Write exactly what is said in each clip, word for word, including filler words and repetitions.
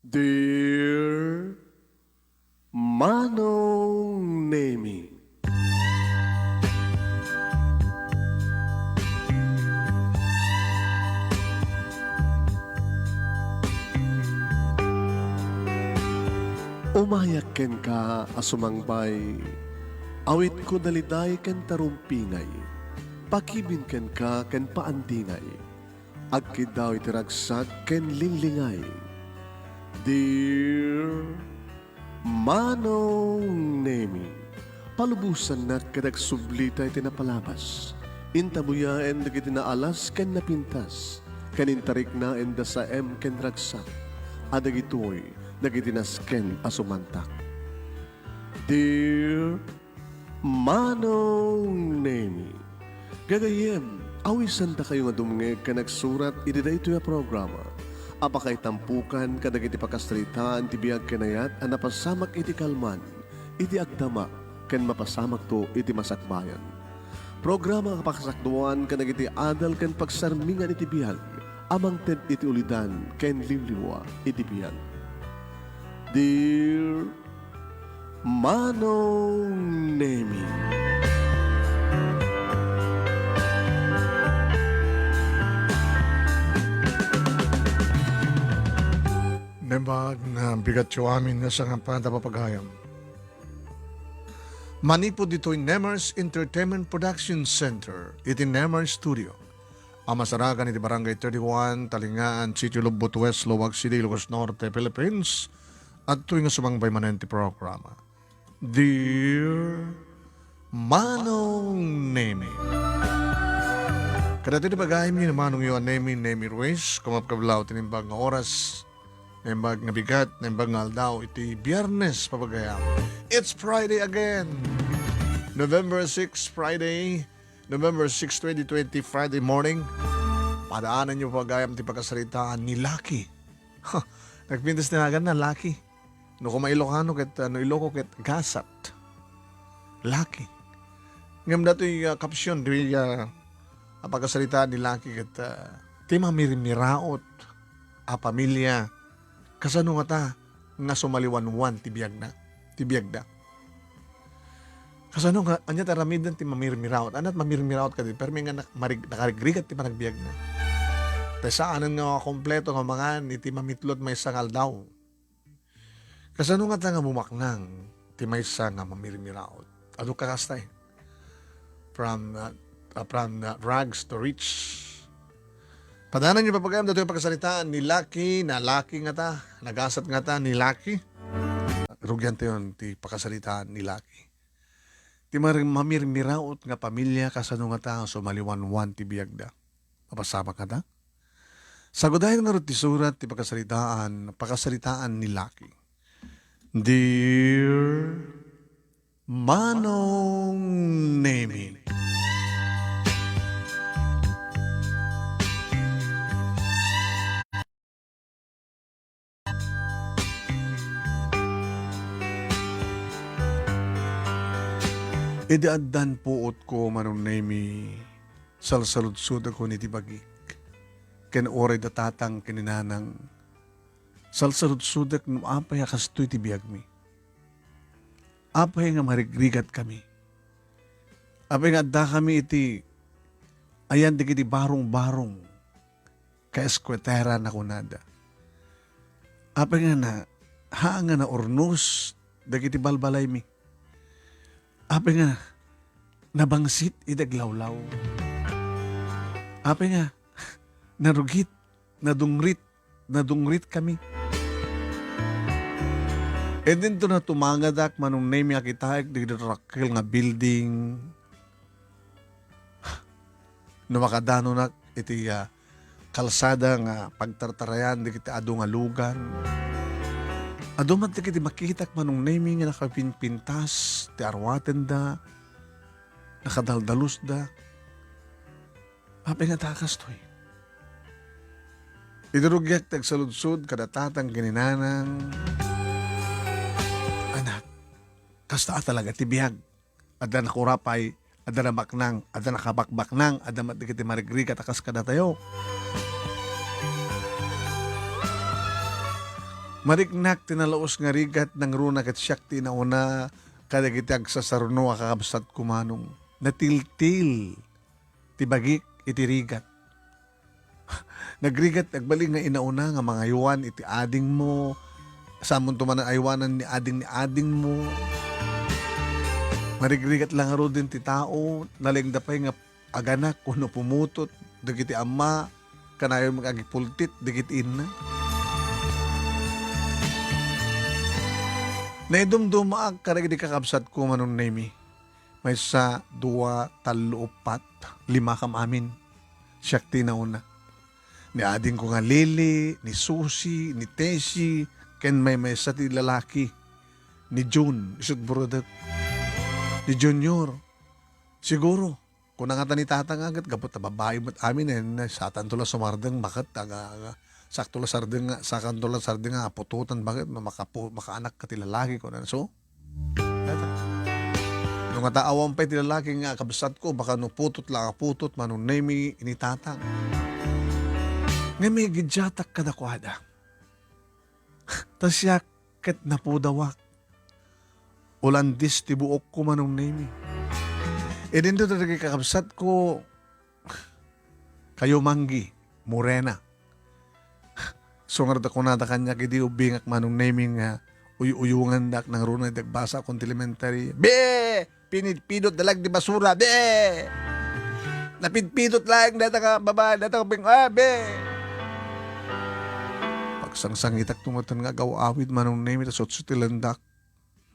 Dear Manong Nemi. Umayak kenka a sumangbay, awitko daliday ken tarumpingay, pakibin kenka ken paandingay. Agkiddaw iti ragsak ken linglingay. Dear Manong Nemi, palubosannak ket agsublita iti napalabas. Intabuyaen dagiti naalas ken napintas, ken intariknaen da saem ken ragsak, a dagitoy dagiti nasken a sumantak. Dear Manong Nemi, gagayyem, awisandakayo nga dumngeg ken agsurat iti daytoy a programa a pakaitampokan kadagiti pakasaritaan ti biag ken ayat a napasamak iti kalman, iti agdama, ken mapasamakto iti masakbayan. Programa a pakasakduan kadagiti adal ken pagsarmingan iti biag a mangted iti ulidan ken liwliwa iti biag. Dear Manong Nemi. Naimbag nga bigatyo amin nga sangapada, papagayam. Manipud ditoy Nemers Entertainment Production Center, iti Nemers Studio, a masarakan iti Barangay thirty-one, Talingaan, Sitio Lobbot West, Laoag City, Ilocos Norte, Philippines, adtoy nga sumangbay manen ti programa. Dear Manong Nemi. Kadatoy ti pagayamyo ni Manongyo a Nemi, Nemi Ruiz, kumakablaw ti naimbag nga oras, naimbag nga bigat, naimbag nga aldaw iti Biyernes, papagayam. It's Friday again! November six, Friday. November six, twenty twenty, Friday morning. Padaananyo, papagayam, ti pakasaritaan ni Lucky. Nagpintas ti naganna, Lucky. No kuma Ilocano ket, ah, no Iloco ket gasat. Lucky. Ngem datoy, ah, caption, ditoy, ah, a pakasaritaan ni Lucky ket, ah, ti mamirmiraot a pamilya. Kasano ngata nga sumaliwanwan ti biagna, ti biagda? Kasano nga, ania ti aramiden ti mamirmiraot? Ania ti mamirmiraot kadi? Permi nga nak-, marig-, nakarigrigat ti panagbiagna. Ta saanen nga kompleto nga mangan iti mamitlot maysa nga aldaw. Kasano ngata nga bumaknang ti maysa nga mamirmiraot? Adu kakasta, eh. From, uh, uh, from, uh, rags to rich. Padaananyo, papagayam, datoy pakasaritaan ni Lucky, na Lucky ngata, nagasat ngata ni Lucky. Rugiantayon ti pakasaritaan ni Lucky. Ti mar-, mamirmiraot nga pamilya, kasano ngata sumaliwanwan ti biagda. Mapasamak ngata? Sagudayen ngarud ti surat ti pakasaritaan, pakasaritaan ni Lucky. Dear Manong Nemi. Idi addan puotko, Manong Nemi, salsaludsodakon iti bagik. Ken uray da tatang ken ni nanang, salsaludsodek no apay a kastoy ti biagmi. Apay nga marigrigatkami? Apay nga addakami iti ayan dagiti barong-barong, kaeskuetera, nakunada? Apay nga na, haan nga naurnos dagiti balbalaymi? Apay nga nabangsit iti aglawlaw? Apay nga narugit, nadungrit, nadungritkami? Idinto natumangadak, Manong Nemi, a kitaek dagiti dakkel nga building. No makadanonak iti, ah, kalsada nga pagtartarayan dagiti adu nga lugan. Adu met dagiti makitak, Manong Nemi, nga nakapinpintas ti arwatenda, nakadaldalusda. Apay nga ta kastoy? Idi rugiak ti agsaludsod kada tatang ken ni nanang, anak, kasta a talaga ti biag. Adda nakurapay, adda nabaknang, adda nakabakbaknang, adda met dagiti marigrigat a kas kadatayo. Mariknak ti nalaus nga rigat, nangruna ket siak ti inauna kadagiti agsasarno a kakabsatko, Manong. Natiltil ti bagik iti rigat. Nagrigat, agbalin nga inauna nga mangaywan iti adingmo, saanmonto manen aywanan ni ading ni adingmo. Marigrigat la ngaruden ti tao, nalengda pay nga aganak wenno pumutot dagiti amma, kanayon nga agipultit dagiti inna. Naidumdumaak kadagiti kakabsatko, Manong Nemi. Maysa, dua, tallo, uppat, lima kam amin. Siak ti nauna. Ni adingko nga Lily, ni Susie, ni Tessie, ken maymaysa ti lalaki, ni June, isut' burodek. Ni Junior, siguro. Kuna ngata ni Tata nga ket gapu ta babai met amin, eh, sakanto la sumardeng, baket, aga, aga, sakto la sardeng nga, sakanto la sardeng nga aputotan, baket no makapu-, makaanak ka ti lalaki, kuna. So, no ngata awan pay ti lalaki nga kabsatko, baka no putot la a putot, Manong Nemi, ni Tata. Ngem igiddiatak kadakuada. Ta siak ket napudawak. Ulandis ti buokko, Manong Nemi. Idinto dagiti kakabsatko, kayo Manggi, Morena. So, ngarud, kunada kaniak idi ubbingak, Manong Nemi, nga uy-uyongandak nangruna idi agbasa akon ti elementary. Be! Pinidpidot da laeng ti basura. Be! Napidpidot laeng dayta nga babae, dayta nga ping-, ah, be! Pagsangsangitak tumaten nga agaw-awid, Manong Nemi, ta sutsutilendak.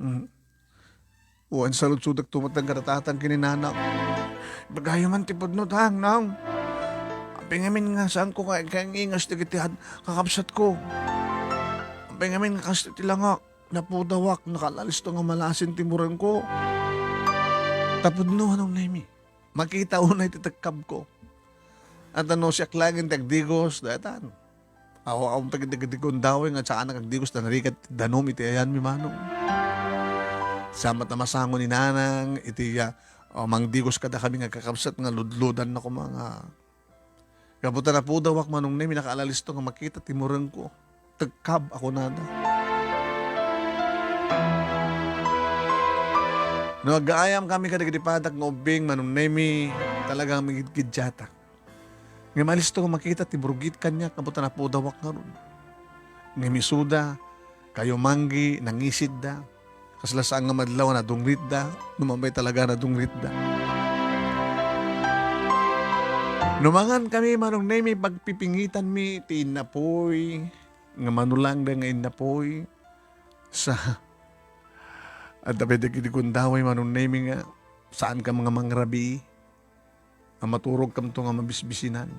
Hmm. Wen, saludsodak tumaten kada Tatang ken ni Nanang. Ibagayo man ti pudno, Tang, Nang. Apay ngamin nga saanko nga ikaingas dagiti ad-, kakabsatko? Apay ngamin nga kasta ti langak? Napudawak, nakaalalisto nga malasin ti murengko. Ta pudno, Manong Nemi. Makita unay ti tekkabko. Ata no siak laeng ti agdigos, daytan. Aw, awan pay dagiti gundaway nga saanak agdigos, ta narigat ti danum iti ayanmi, Manong. Sa met a masango ni Nanang, iti, ah, oh, mangdigos kadakami nga kakabsat nga ludludan na koma nga Gapu ta napudawak, Manong Nemi, nakaalalisto nga makita ti murengko. Tekkab a kunada. No agaayam kami kadagiti padak nga ubbing, Manong Nemi, talagang mangidgiddiatak. Ngem alisto nga makita ti burgit kaniak gapu ta napudawak ngarud. Ngem isuda, kayo Manggi, nangisidda. Kasla saan nga madlaw a nadungritda, no mamay talaga nadungritda. No mangan kami, Manong Nemi, pagpipingitanmi ti innapuy, nga manulangda nga innapuy, sa, adda pay dagiti gundaway, Manong Nemi, nga saan ka nga mangrabii. Nga maturogkamto nga mabisbisinan.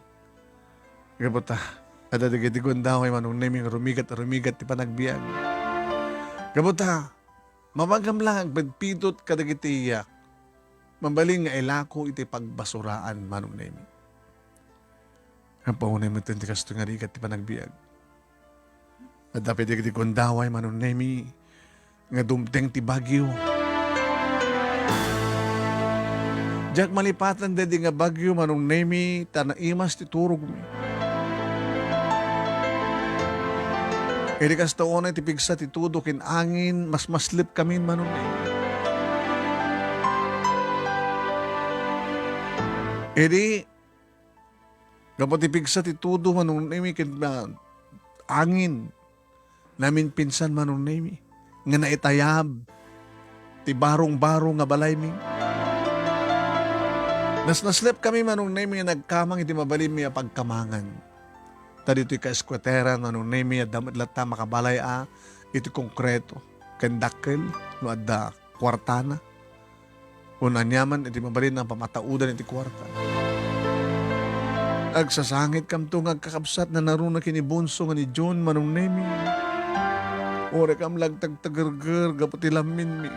Gapu ta, adda dagiti gundaway, Manong Nemi, nga rumigat a rumigat ti panagbiag. Gapu ta, mabagam la nga agpidpidot kadagiti iya, mabalin nga ilako iti pagbasuraan, Manong Nemi. Apaunay met ti kastoy nga rigat ti panagbiag. Adda pay dagiti gundaway, Manong Nemi, nga dumteng ti bagyo. Diak malipatan daydi nga bagyo, Manong Nemi, ta naimas ti turogmi. Idi kasta unay ti pigsa ti tudo ken angin, masmaslep kamin, Manong Nemi. Idi gapu ti pigsa ti tudo, Manong Nemi, ken, ah, angin, naminpinsan, Manong Nemi, nga naitayab ti barong-barong nga balaymi. Nasnaslep kami, Manong Nemi, nga nagkamang iti mabalinmi a pagkamangan. Ta ditoy kaeskueteran, Manong Nemi, adda met latta makabalay a iti konkreto ken dakkel no adda kuartana. Wenno aniaman iti mabalin a pamataudan iti kuarta. Agsasangitkamto nga agkakabsat, nanaruna ken ni Bonso nga ni John, Manong Nemi. Uray kam la agtagtagerger gapu ti lamminmi.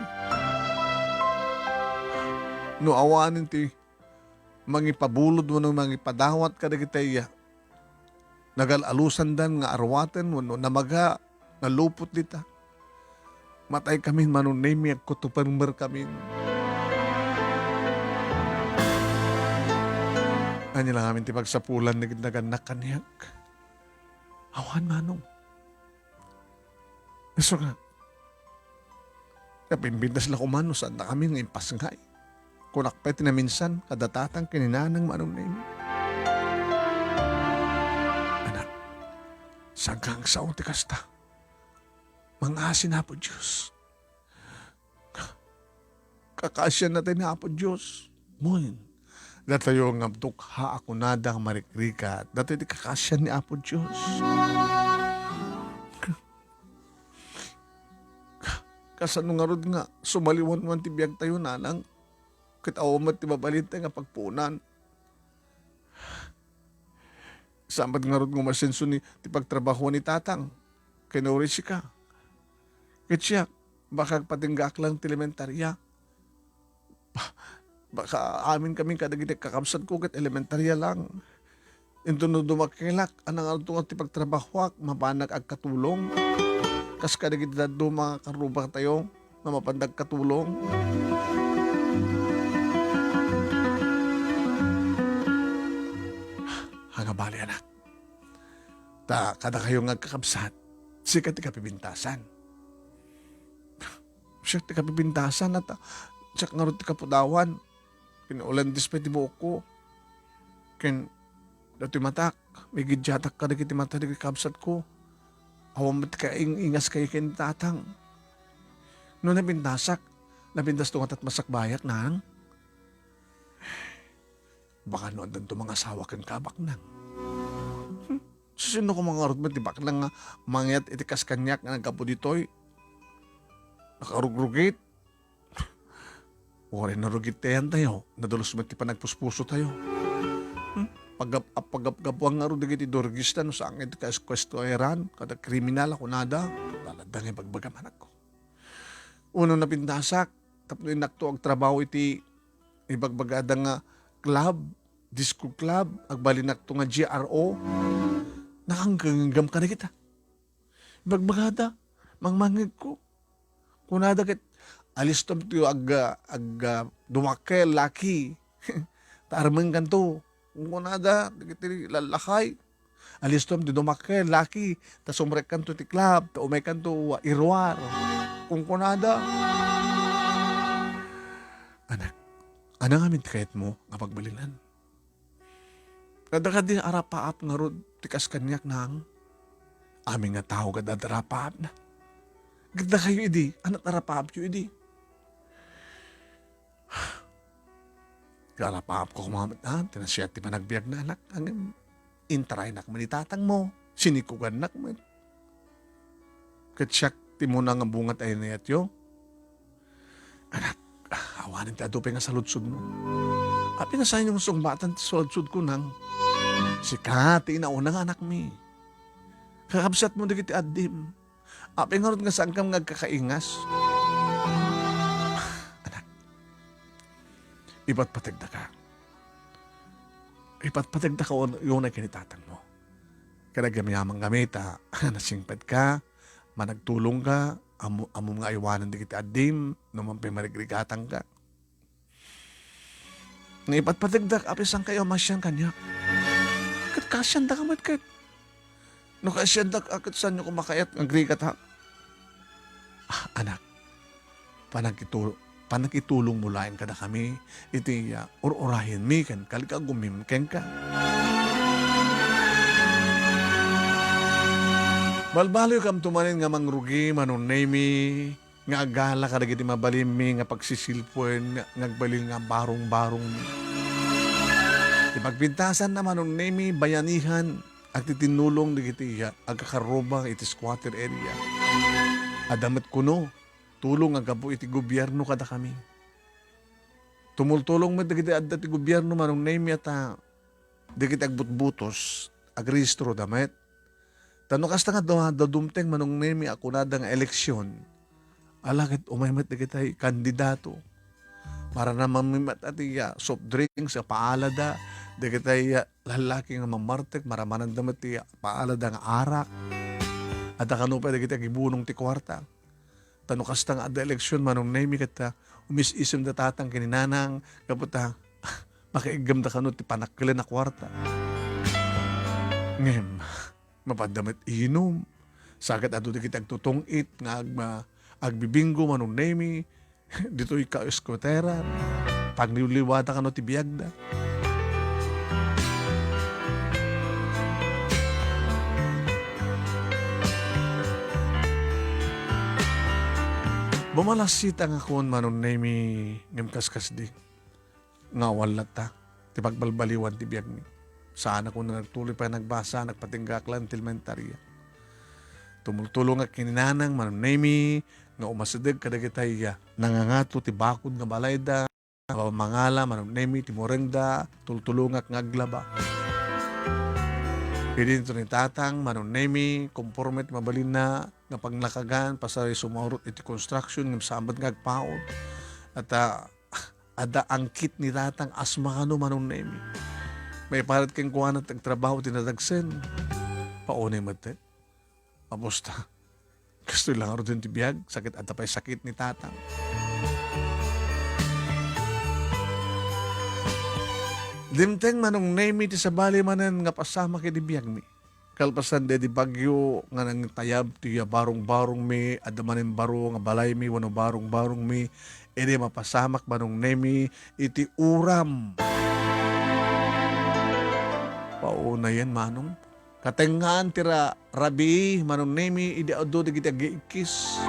No awanen ti mangipabulod wenno mangipadawat kadagiti nagal-alusandan nga arwaten wenno namaga nga lupot dita. Matay kamin, Manong Nemi, agkutupermer kamin. Ania la ngamin ti pagsapulan dagiti nagannak kaniak? Awan, Manong. Isu nga, napimbintas la koman no saannakami nga impasngay. Kunak pay ti naminsan kada tatang ken ni nanang, Manong Nemi. Anak, saan nga agsao ti kasta? Mangasi ni Apo Dios. Kakasianna ti ni Apo Dios. Wen, datayo nga dukha a kunada nga marikrigat, datoy ti kakasian ni Apo Dios. Kasano ngarud nga sumaliwanwan ti biagtayo, nanang? Ket awan met ti mabalinta nga pagpuonan. Saan met ngarud nga umasenso ni ti pagtrabahoan ni tatang ken ni Jessica. Ket siak, baka agpatinggaak lang ti elementaria. Ba-, baka amin kami kadagiti kakabsatko ket elementaria lang. Inton no dumakelak, ania ngarud ti pagtrabahoak, mapanak agkatulong. Kas kadagiti dadduma nga karrubatayo nga mapanda agkatulong. Ania bali, anak? Ta kadakayo nga agkakabsat, sika ti kapipintasan. Siak ti kapipintasan, ta siak ngarud ti kapudawan. Ken Olandis pay ti buokko. Ken datoy matak, migiddiatak kadagiti mata dagiti kabsatko. Awan met ti kaing-ingaskayo ken ni tatang. No napintasak, napintasto nga tat masakbayak, nang? Baka no addanto mangasawa kenka, baknang. Hmm. Sino koma ngarud met ti baknang nga mangyat iti kas kaniak nga naggapu ditoy? Nakarugrugit. Uray narugit ti ayantayo, nadulus met ti panagpuspusotayo. Hmm? Pagap-, pagapgapuan ngarud dagiti durgista no saan nga iti kaeskuestuaran, kada kriminal a kunada, lalada nga ibagbagam, anakko. Uno, napintasak, tapno innakto agtrabaho iti ibagbagada nga club, disco club, agbalinakto nga G R O. Nakanggenggam kadagita. Ibagbagada, mangmangngegko. Kunada ket, "Alistom ti ag-, ag-, dumakkel, laki. Ta armenkanto." Kunada, dagiti lallakay, "Alistom ti dumakkel, laki. Ta sumrekkanto ti club, ta umaykanto iruar." Kunkunada. Anak, ania ngamin ti kayatmo nga pagbalinan? Adda kadi arapaap ngarud ti kas kaniak, nang? Amin nga tao ket adda arapaapna. Ket dakayo idi, ania ti arapaapyo idi? Arapaapko koma met, ah, ti nasiat ti panagbiagna, anak. Ngem intaraynak met ni tatangmo, sinikugannak met. Ket siak ti umuna nga bunga ti ayannayatyo. Anak, awanen ti adu pay nga saludsodmo. Apay nga saanyo nga sungbatan ti saludsodko, nang? Sika ti inauna nga anakmi. Kakabsatmo dagiti addim. Apay ngarud nga saankam nga agkakaingas? Anak, ipatpategdaka. Ipatpategdaka un-, unay ken ni tatangmo. Ket agyamankami ta nasingpetka, managtulongka, ammo-, ammom nga aywanen dagiti addim, no mapay marigrigatanka. Nga ipatpategdak, apay saankayo a masian kaniak? Ket kaasiandaka met ket. No kaasiandak, a, ket saanyo koma kayat nga agrigata? Ah, anak, panagkitu-, panagkitulongmo laeng kadakami iti, ah, ur-urayenmi ken kaligagumim kenka. Balbaloykamto manen nga mangrugi, manunnaymi, nga agala kadagiti mabalinmi nga pagsisilpuen nga agbalin nga barung-barungmi. Ti pagpintasanna, manunnaymi, bayanihan, agtitinnulong dagiti agkakarruba iti squatter area. Adda met kuno, tulong a gapu iti gobierno kadakami. Tumultulong met dagiti adda ti gobierno, manunnaymi, ta dagiti agbutbutos, agrehistroda met. Ta no kasta nga da-, dadumteng, manunnaymi, a kunada nga eleksyon, ala ket umay met dagiti kandidato. Maranamanmi met a ti, ah, soft drinks a paalada, dagiti, ah, lallaki nga mamartek, maramananda met ti, ah, paalada nga arak. Adda kano pay dagiti agibunong ti kuarta. Ta no kasta nga adda eleksyon, manunnaymi, ket, ah, umis-isemda tatang ken ni nanang, gapu ta makaiggamda kano ti panakkilen a kuarta. Ngem, mapanda met inum, Sa ket adu dagiti agtutungit nga agma-, agbibingo, Manong Nemi, ditoy kaeskuteran. Pangliwliwada kano ti biagda. Bumalasita nga kun, Manong Nemi, ngem kaskasdi nga awan latta ti pagbalbaliwan ti biagmi. Saan a kun nagtuloy pay nagbasa, nagpatingga ak laeng ti elementaria. Tumultulongak ken ni Nanang, Manong Nemi, nga umasideg kadagitay nangangato ti bakod nga balayda, nga mangala, Manong Nemi, ti murengda, tultulongak nga aglaba. Idinto ni Tatang, Manong Nemi, komporme ti mabalinna nga panglakagan, pasay sumaurot iti construction, ngem saan met nga agpaut. At, ah, adda angkit ni Tatang, asma kano, Manong Nemi. Maiparit kenkuana ti agtrabaho ti nadagsen. Paunay met, eh. Apusta. Kastoy la ngaruden ti biag, sa ket adda pay sakit ni Tatang. Dimteng, Manong Nemi, ti sabali manen nga pasamak iti biagmi. Kalpasan daydi bagyo nga nangtayab ti barong-barongmi, adda manen baro nga balaymi wenno barong-barongmi, idi mapasamak, Manong Nemi, iti uram. Pauna yan, Manong. Katengngaan ti ra-, rabii, Manong Nemi, idi adu dagiti agiikkis.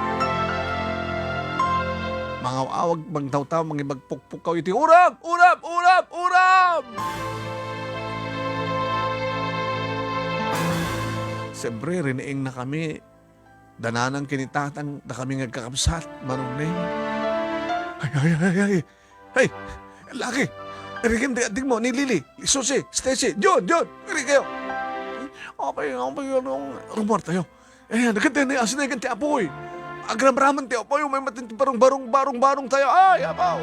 Mangaw-awag, mangtawtaw, mangibagpukpukaw iti uram! Uram! Uram! Uram! Siyempre, riniingnakami, da Nanang ken ni Tatang, dakami nga agkakabsat, Manong Nemi. Ay, ay, ay, ay! Hey, laki! Irigim ti addingmo, ni Lily, ni Susie, Stacy, John, John! Irigim kayo! Apay, apay, anong rumor tayo? Eh, ano ka din, eh, asin na ti apoy? Agramraman ti apoy, may matin ti barong, barong, barong, barong tayo. Ay, apaw!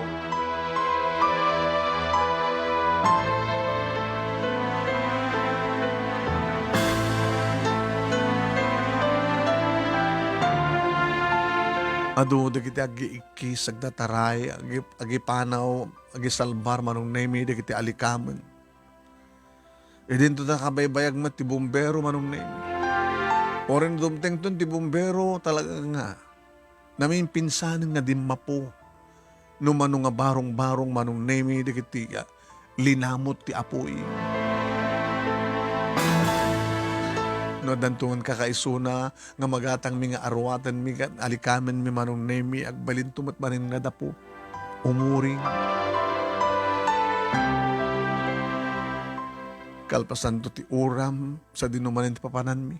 Adu dagiti aggiikkis, agdataray, agi-, agipanaw, agisalbar, Manong Nemi, dagiti alikamen. Idinto ta kabaybayag met ti bumbero, Manong Nemi. Uray no dumtengton ti bumbero, talaga nga, namimpinsanen nga dimmapo. No mano nga barong-barong, Manong Nemi, dagiti, ah, linamut ti apoy. No addanto ngan kakaisuna nga magatangmi nga aruatenmi ken alikamenmi, Manong Nemi, agbalinto met manen nga dapo. Umuring. Kalpasanto ti uram, sadino manen ti papananmi.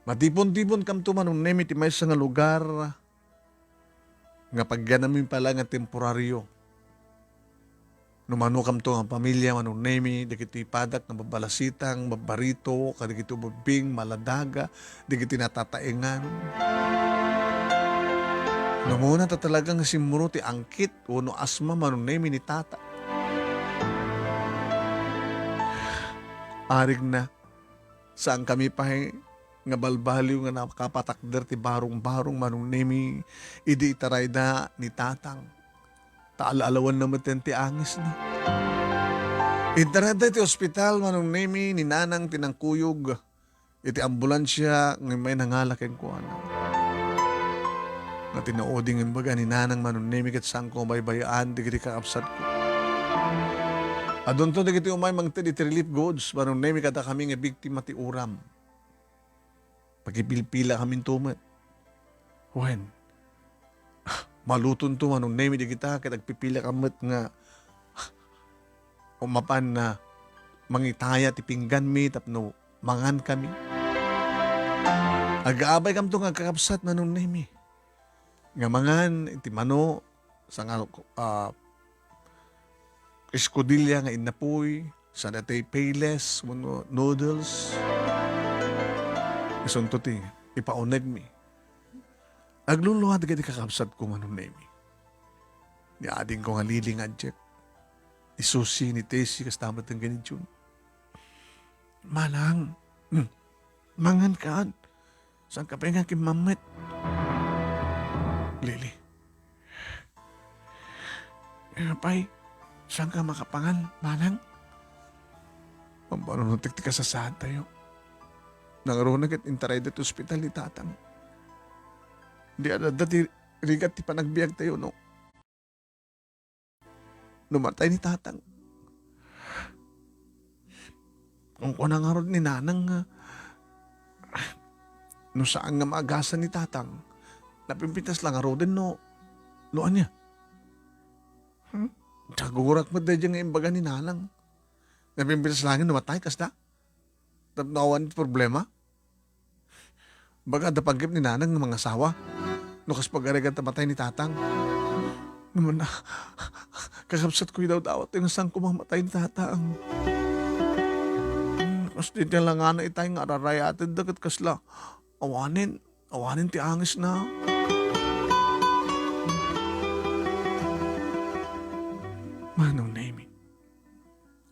Matipon-tipon kamto, Manong Nemi, ti maysa nga lugar nga pagyanammi pay la nga temporario. No mano kamto nga pamilia, Manong Nemi, dagiti padak nga babbalasitang, babbarito, kadagiti ubbing, maladaga, dagiti natataengan. No muna ta talaga nga simmuro ti angkit wenno asma, Manong Nemi, ni Tata. Arigna, saan kami pay nga balbaliw nga nakapatakder ti barong-barong, Manong Nemi, idi itarayda ni Tatang. Ta al-alawanna metten ti angisna. Intarayda iti ospital, Manong Nemi, ni Nanang ti nangkuyog iti ambulansia nga immay nangala kenkuana. Nga tinauding imbaga ni Nanang, Manong Nemi, ket saanko a baybayaan dagiti kakabsatko. Adunto dagiti umay mangted iti relief goods, Manong Nemi, kadakami nga biktima ti uram. Pagpipilpilakaminto met. Wen, malutonto, Manong Nemi, dagita ket agpipilakam met nga mapan a mangitaya ti pingganmi tapno mangankami. Agabay kamto nga agkakabsat, Manong Nemi, nga mangan iti mano, saan nga, ah, escudilla nga innapuy, saan daytoy payless wenno noodles. Isunto ti ipaunegmi. Agluluad dagiti kakabsatko, Manong Nemi. Ni adingko nga Lily nga Jack. Ni Susie, ni Tessie, kasta met ken ni June. Manang, hmm, mangan kan. Saan ka pay nga kimmammet? Lily. Kaya pay, saan ka makapangan, Manang? Pampanunutek ti kasasaad tayo. Nangruna ket intarayda ti ospital ni tatang. Di adda ti rigat ti panagbiagtayo no, no matay ni tatang. Kunkuna ngarud ni nanang nga, no saan nga maagasan ni tatang, napimpintas la ngaruden no, no ania. Hmm? Nagugurak met daydiay nga imbaga ni nanang. Napimpintas laeng no matay, kasta? Tapno awan ti problema? Baga adda panggep ni nanang nga mangasawa? No kas pagarigan ta matay ni tatang. Naman na, kakabsat ko, idawdawat nga saan ko mamatay ni tatang. Hmm, kas di ti langana itay nga ararayatedda ket kasla awanen, awanen ti angisna. Manong Nemi,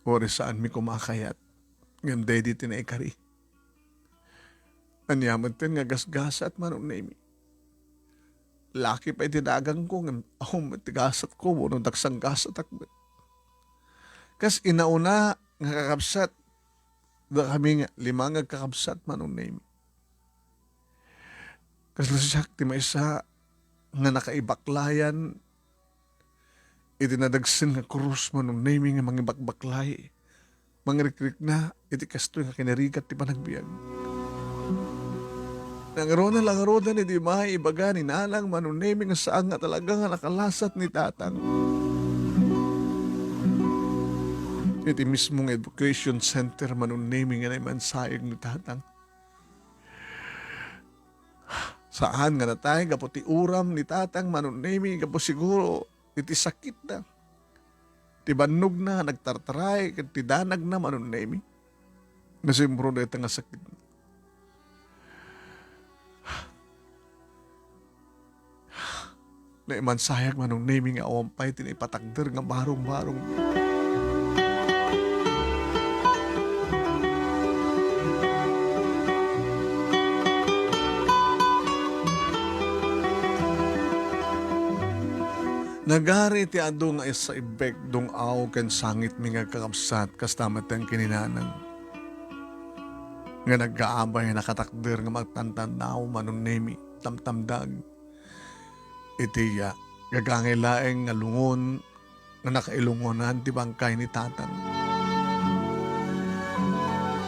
uray saanmi koma a kayat ngem daydi ti naikari. Ania metten nga gasgasat, Manong Nemi? Laki pay ti dagangko ngem awan met ti gasatko wenno dagsanggasatak met. Kas inauna nga kakabsat, dakami nga lima nga agkakabsat, Manong Nemi. Kasla siak ti maysa nga nakaibaklayan iti nadagsen nga krus, Manong Nemi, nga mangibakbaklay, mangrikrikna iti kastoy nga kinarigat ti panagbiag. Nangruna la ngaruden idi maibaga ni nanang, Manong Nemi, nga saan nga talaga nga nakalasat ni tatang. Iti mismo nga education center, Manong Nemi, nga naimansayeg ni tatang. Saan nga natay gapu ti uram ni tatang, Manong Nemi, gapu siguro iti sakitna. Ti bannogna nagtartaray ket ti danagna, Manong Nemi, nga simbro dayta nga sakitna. Naimansayag, Manong Nemi, nga awan pay ti naipatakder nga barong-barong. Nagari ti adu nga isaibbek, dung-aw ken sangitmi nga kakabsat, kasta met ti kinananang nga naggaabay a nakatakder nga magtantannaw, Manong Nemi, tamtamdag. Iti, ah, gagangay laeng nga lungon nga nakailungonan ti bangkay ni tatang.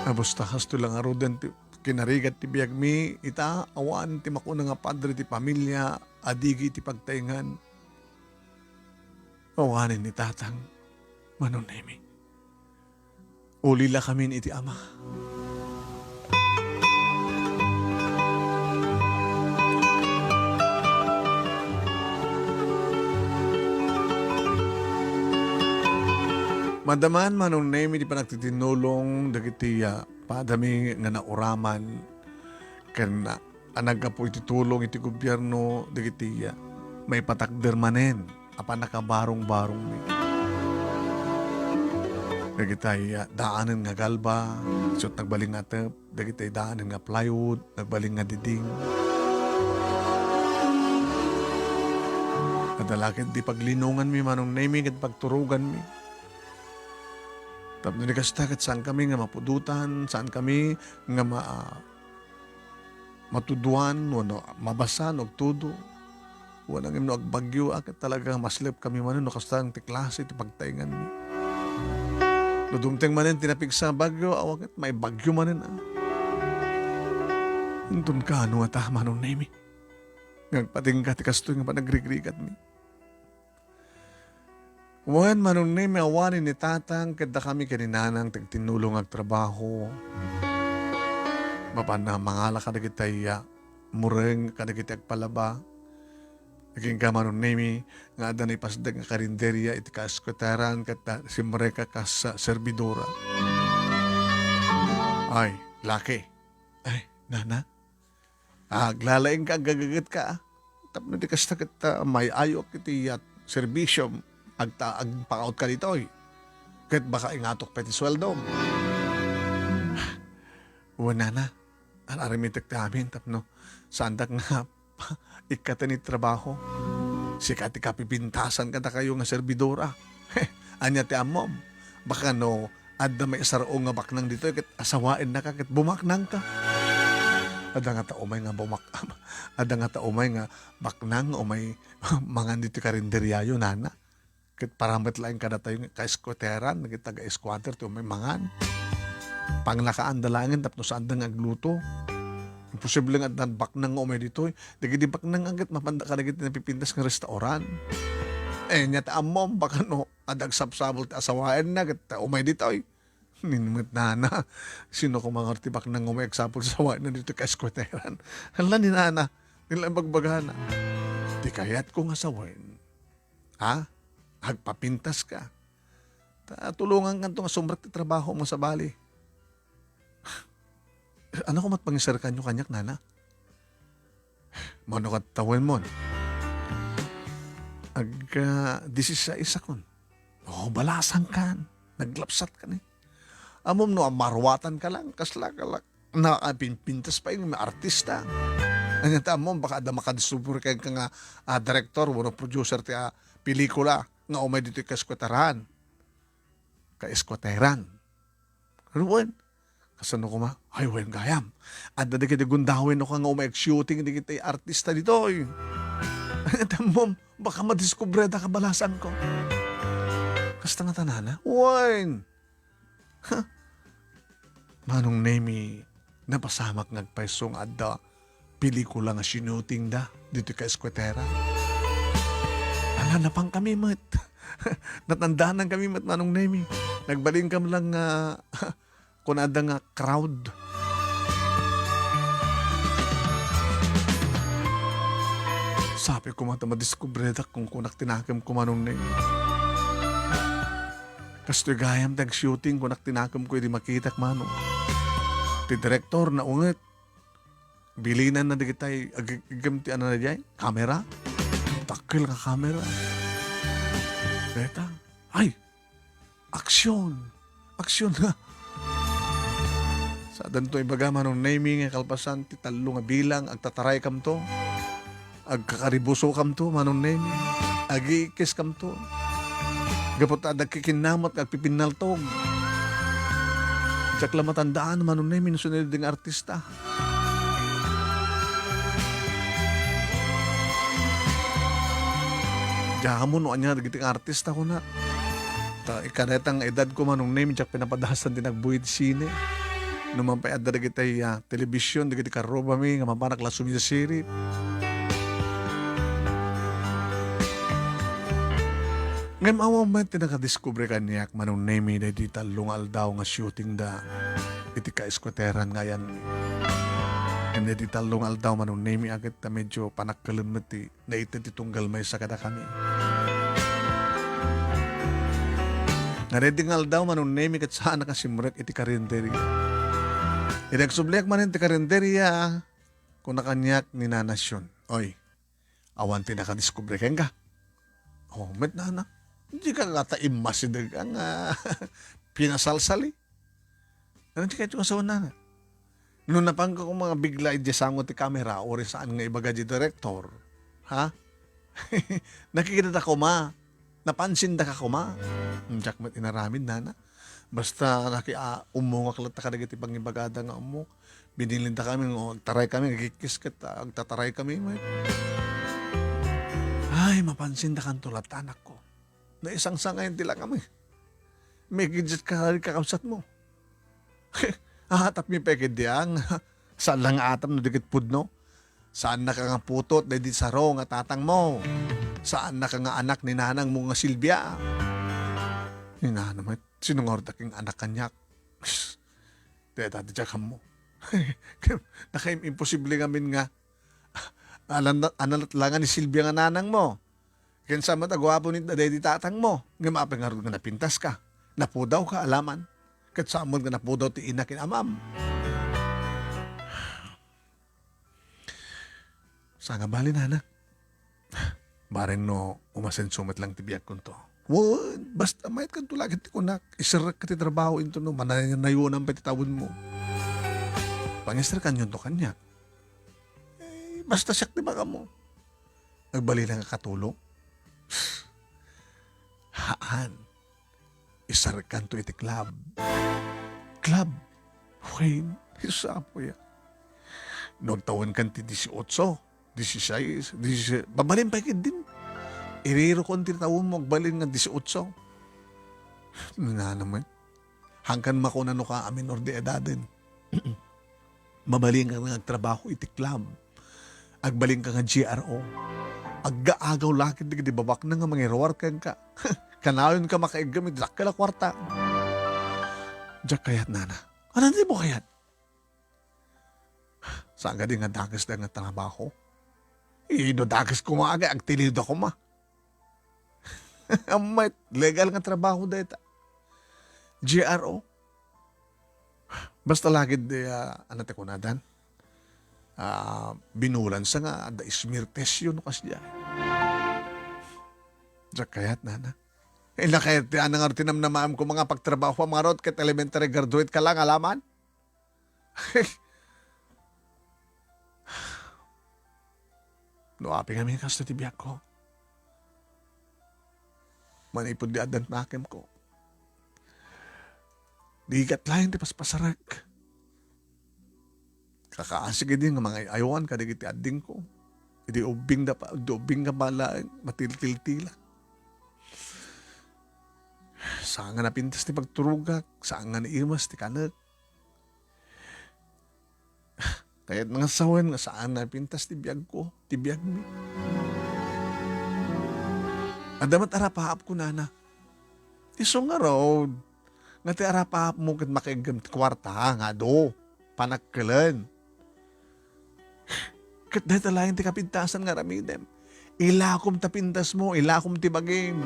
Abusta, kastoy la ngaruden ti kinarigat ti biagmi, ita, awan ti makuna nga padre ti pamilia a digi iti pagtaengan. Awanen ni tatang, Manong Nemi. Ulilakamin iti Ama. Madama, Manong Nemi, ti panagtitinnulong dagiti, ah, padami nga nauraman ken, ah, a naggapu iti tulong iti gobierno dagiti, ah, maipatakder manen a pannakabarong-barongmi. Dagiti, ah, daanen nga galba, isu ti nagbalin nga atep, dagiti daanen nga plywood, nagbalin nga diding. Adda la ketdi paglinonganmi, Manong Nemi, ket pagturoganmi. Tapno di kasta, ket saankami nga mapudotan, saankami nga ma-, matudoan wenno mabasa no agtudo. Wen ngem no agbagyo, a, ket talaga maslepkami manen no kasta ti klase ti pagtaenganmi. No dumteng manen ti napigsa a bagyo, awa ket maibagyo manen, a. Inton kaano ngata, Manong Nemi, nga agpatingga ti kastoy nga panagrigrigatmi? Wen, Manong Nemi, awanen ni tatang ket dakami ken ni nanang ti agtinnulong nga agtrabaho. Mapan a mangala kadagiti, ah, mureng kadagiti agpalaba. Agingga, Manong Nemi, nga adda naipasdek nga karinderia iti kaeskuetaran ket, ah, simreka kas, ah, serbidora. Ay, laki. Ay, nana, aglalaingka, aggagagetka, a. Tapno di kasta ket, ah, may-ayok iti, ah, serbisiom, agta-, agpakaotka ditoy. Ket baka ingatok pay ti sueldom. Wen, nana, ar-aramitek ti amin tapno saandak nga ikkaten iti trabaho. Sika ti kapipintasan kadakayo nga serbidora. Ania ti ammom? Baka no adda maisar-ong nga baknang ditoy ket asawaennaka ket bumaknangka. Adda ngata umay nga bumak-, adda ngata umay nga baknang nga umay mangan ditoy karinderiayo, nana. Ket para met laeng kadatayo nga ka-squatteran, dagiti taga-squatter ti umay mangan. Panglakaan da laengen tapno saanda nga agluto. Imposible nga adda baknang nga umay ditoy. Dagiti baknang ket mapanda kadagiti napipintas nga restaurant. Eh, ania ti ammom, baka no, adda agsapsabol ti asawaenna ket umay ditoy. Nin met nana, sino koma nga ti baknang nga umay agsapul sa wayna ditoy ka-squatteran? Hala ni nana, nila bagbagana. Ti kayatko nga sawen, ha? Agpapintas ka. Ta tulongan kanto nga sumrek ti trabaho mo sabali. Ano ko met pangisarkanyo kaniak, nana? Mano ket tawen mon? Agka, disisais akon. Oh, balasang kan. Naglapsat ka ni. Ammom no, amaruatan ka lang. Kasla ka lang. Nakapimpintas pa yung artista. Anya ta ammom, baka adda makadiskubre ka nga, ah, director, wenno producer ti, ah, pelikula nga umay ditoy ka-squatteran. Ka-squatteran. Ruen, kasano koma? Ay, wen gayam. Adda dagiti gundaway no ka nga umay ag-shooting dagiti artista ditoy. Anya ta ammom, baka madiskubre da kabalasang ko. Kasta nga tanana? Wen! Ha? Manong Nemi, napasamak nga agpayso nga adda pelikula nga sinuting da ditoy ka-eskwetera. Ala, napan kami met. Natandanan kami met, Manong Nemi. Nagbalin kam lang nga kuna adda nga crowd. Sabi ko man ta madiskubre da kung kunak tinakem ko, Manong Nemi. Kastoy gayam ti ag-shooting, kunak tinakem ko idi makitak, Manong. Ti direktor, naunget. Bilinanna dagitay ag-, agem ti ano na diay? Kamera? Dakkel nga kamera. Deta. Ay! Aksyon! Aksyon nga! Sadanto ibaga, Manong Nemi, nga kalpasan ti tallo nga bilang, agtataray kamto. Agkakaribuso kamto, Manong Nemi. Agiikkis kamto. Gapu ta adda kikinnamot nga agpipinnaltog. Diak la matandaan, Manong Nemi, no sino ding artista. Diak ammo no ania dagiti artista, kuna. Ta ikadayta nga edad ko, Manong Nemi, diak pinapadasan ti nagbuy iti sine. No man pay adda dagiti, ah, television, dagiti karrubami nga mapanak la sumisirip. Ngem awan met ti nakadiskubre kaniak, Manong Nemi, daydi tallo nga aldaw nga shooting da iti ka-eskwetera nga ayanmi. Ngem daydi tallo nga aldaw, Manong Nemi, a ket ta medyo panakkelem met ti naited ti tunggal maysa kadakami. Nga daydi nga aldaw, Manong Nemi, ket saanak a simrek iti karinderia. Idi agsubliak manen ti karinderia, kuna kaniak ni Nana Sion, "Oy, awan ti nakadiskubre kenka?" "Oh, met, nana. Dika ngata immasideg nga pinasalsali." Ano ti kayat nga sawen, nana? No napanka koma nga bigla idiay sango ti kamera, uray saan nga ibaga di direktor, ha? Nakikitata koma. Napansindaka koma. Diak met inaramid, nana. Basta naki-, ah, ummongak latta kadagiti pangibagada nga ummok. Binilindakami nga agtaray kami, agikkis ket agtataray kami met. Ay, mapansindakanto latta, anakko. Naisangsangayam ti langam, eh. May gadget ka, kakabsatmo. Aatapmi pay ketdi, ang. Saan lang nga atap no di ket pudno. Saannaka nga putot daydi saro nga tatangmo. Saannaka nga anak ni nanangmo nga Silvia. Ni nanang met, sino nga ordak nga anak kaniak? Deta ti diak ammo. Nakaim-, imposible ngamin nga, anan-, analatlangan ni Silvia nga nanangmo. Ken saan met a guapo ni daydi tatangmo, ngem apay ngarud nga napintaska? Napudawka, alaman. Ket saan met nga napudaw ti ina ken amam. Saan nga bali, nana? Bareng no umasenso met lang ti biagkonto. Wen, basta mayatkanto la ket ti kunak, iserrekka ti trabaho intono mananayonam pay ti tawenmo. Pangiserkanyonto kaniak. Eh, basta siak ti makammo. Agbalin nga katulong? Haan. Iserrekkanto iti club. Club? Wen, isu a, apoy a. No agtawenkan ti dieciocho, dieciséis, diecisiete, mabalin pay ketdin. Irirokon ti tawenmo, agbalin nga dieciocho. Nana met. Hangkan makuna no ka a minor de edaden. Mabalinka nga agtrabaho iti club. Agbalinka nga G R O. Aggaagaw la ketdi babaknang nga mangiruar kenka. Kanayonka makaiggem iti dakkel a kuarta. Diak kayat, nana. Ania ti mo kayat? Saan kadi nga dakes da nga trabaho? Ino dakes koma, agay, agtiliwda koma. Amay, legal nga trabaho dayta. G R O. Basta lagid, ah, ano ti kunadan? Ah, binulan sa nga, adda smirtesyo no kasdiay. Diak kayat, nana. Ila kayat ti anang tinamnamaam ko nga pagtrabaho, mga rot, ket elementary graduate ka lang, alaman? No apay ngamin kasto ti biagko. Manipud di addan nakemko. Diak laeng ti paspasarek. Kakaasik idi nga mangay-ayoan kadagiti addingko. Idi ubbing da pa, idi ubbing nga balaeng, matiltiltila. Saan nga napintas ti pagturogak, saan nga naimas ti kanek. Kayat nga sawen nga saan napintas ti biagko, ti biagmi. Adda met arapaap kunana. Isu ngarud, nga ti arapaapmo ket makaiggem ti kuarta nga adu, panakkelen. Ket dayta laeng ti kapintasan nga aramidem. Ilakom ta pintasmo, ilakom ti bagim.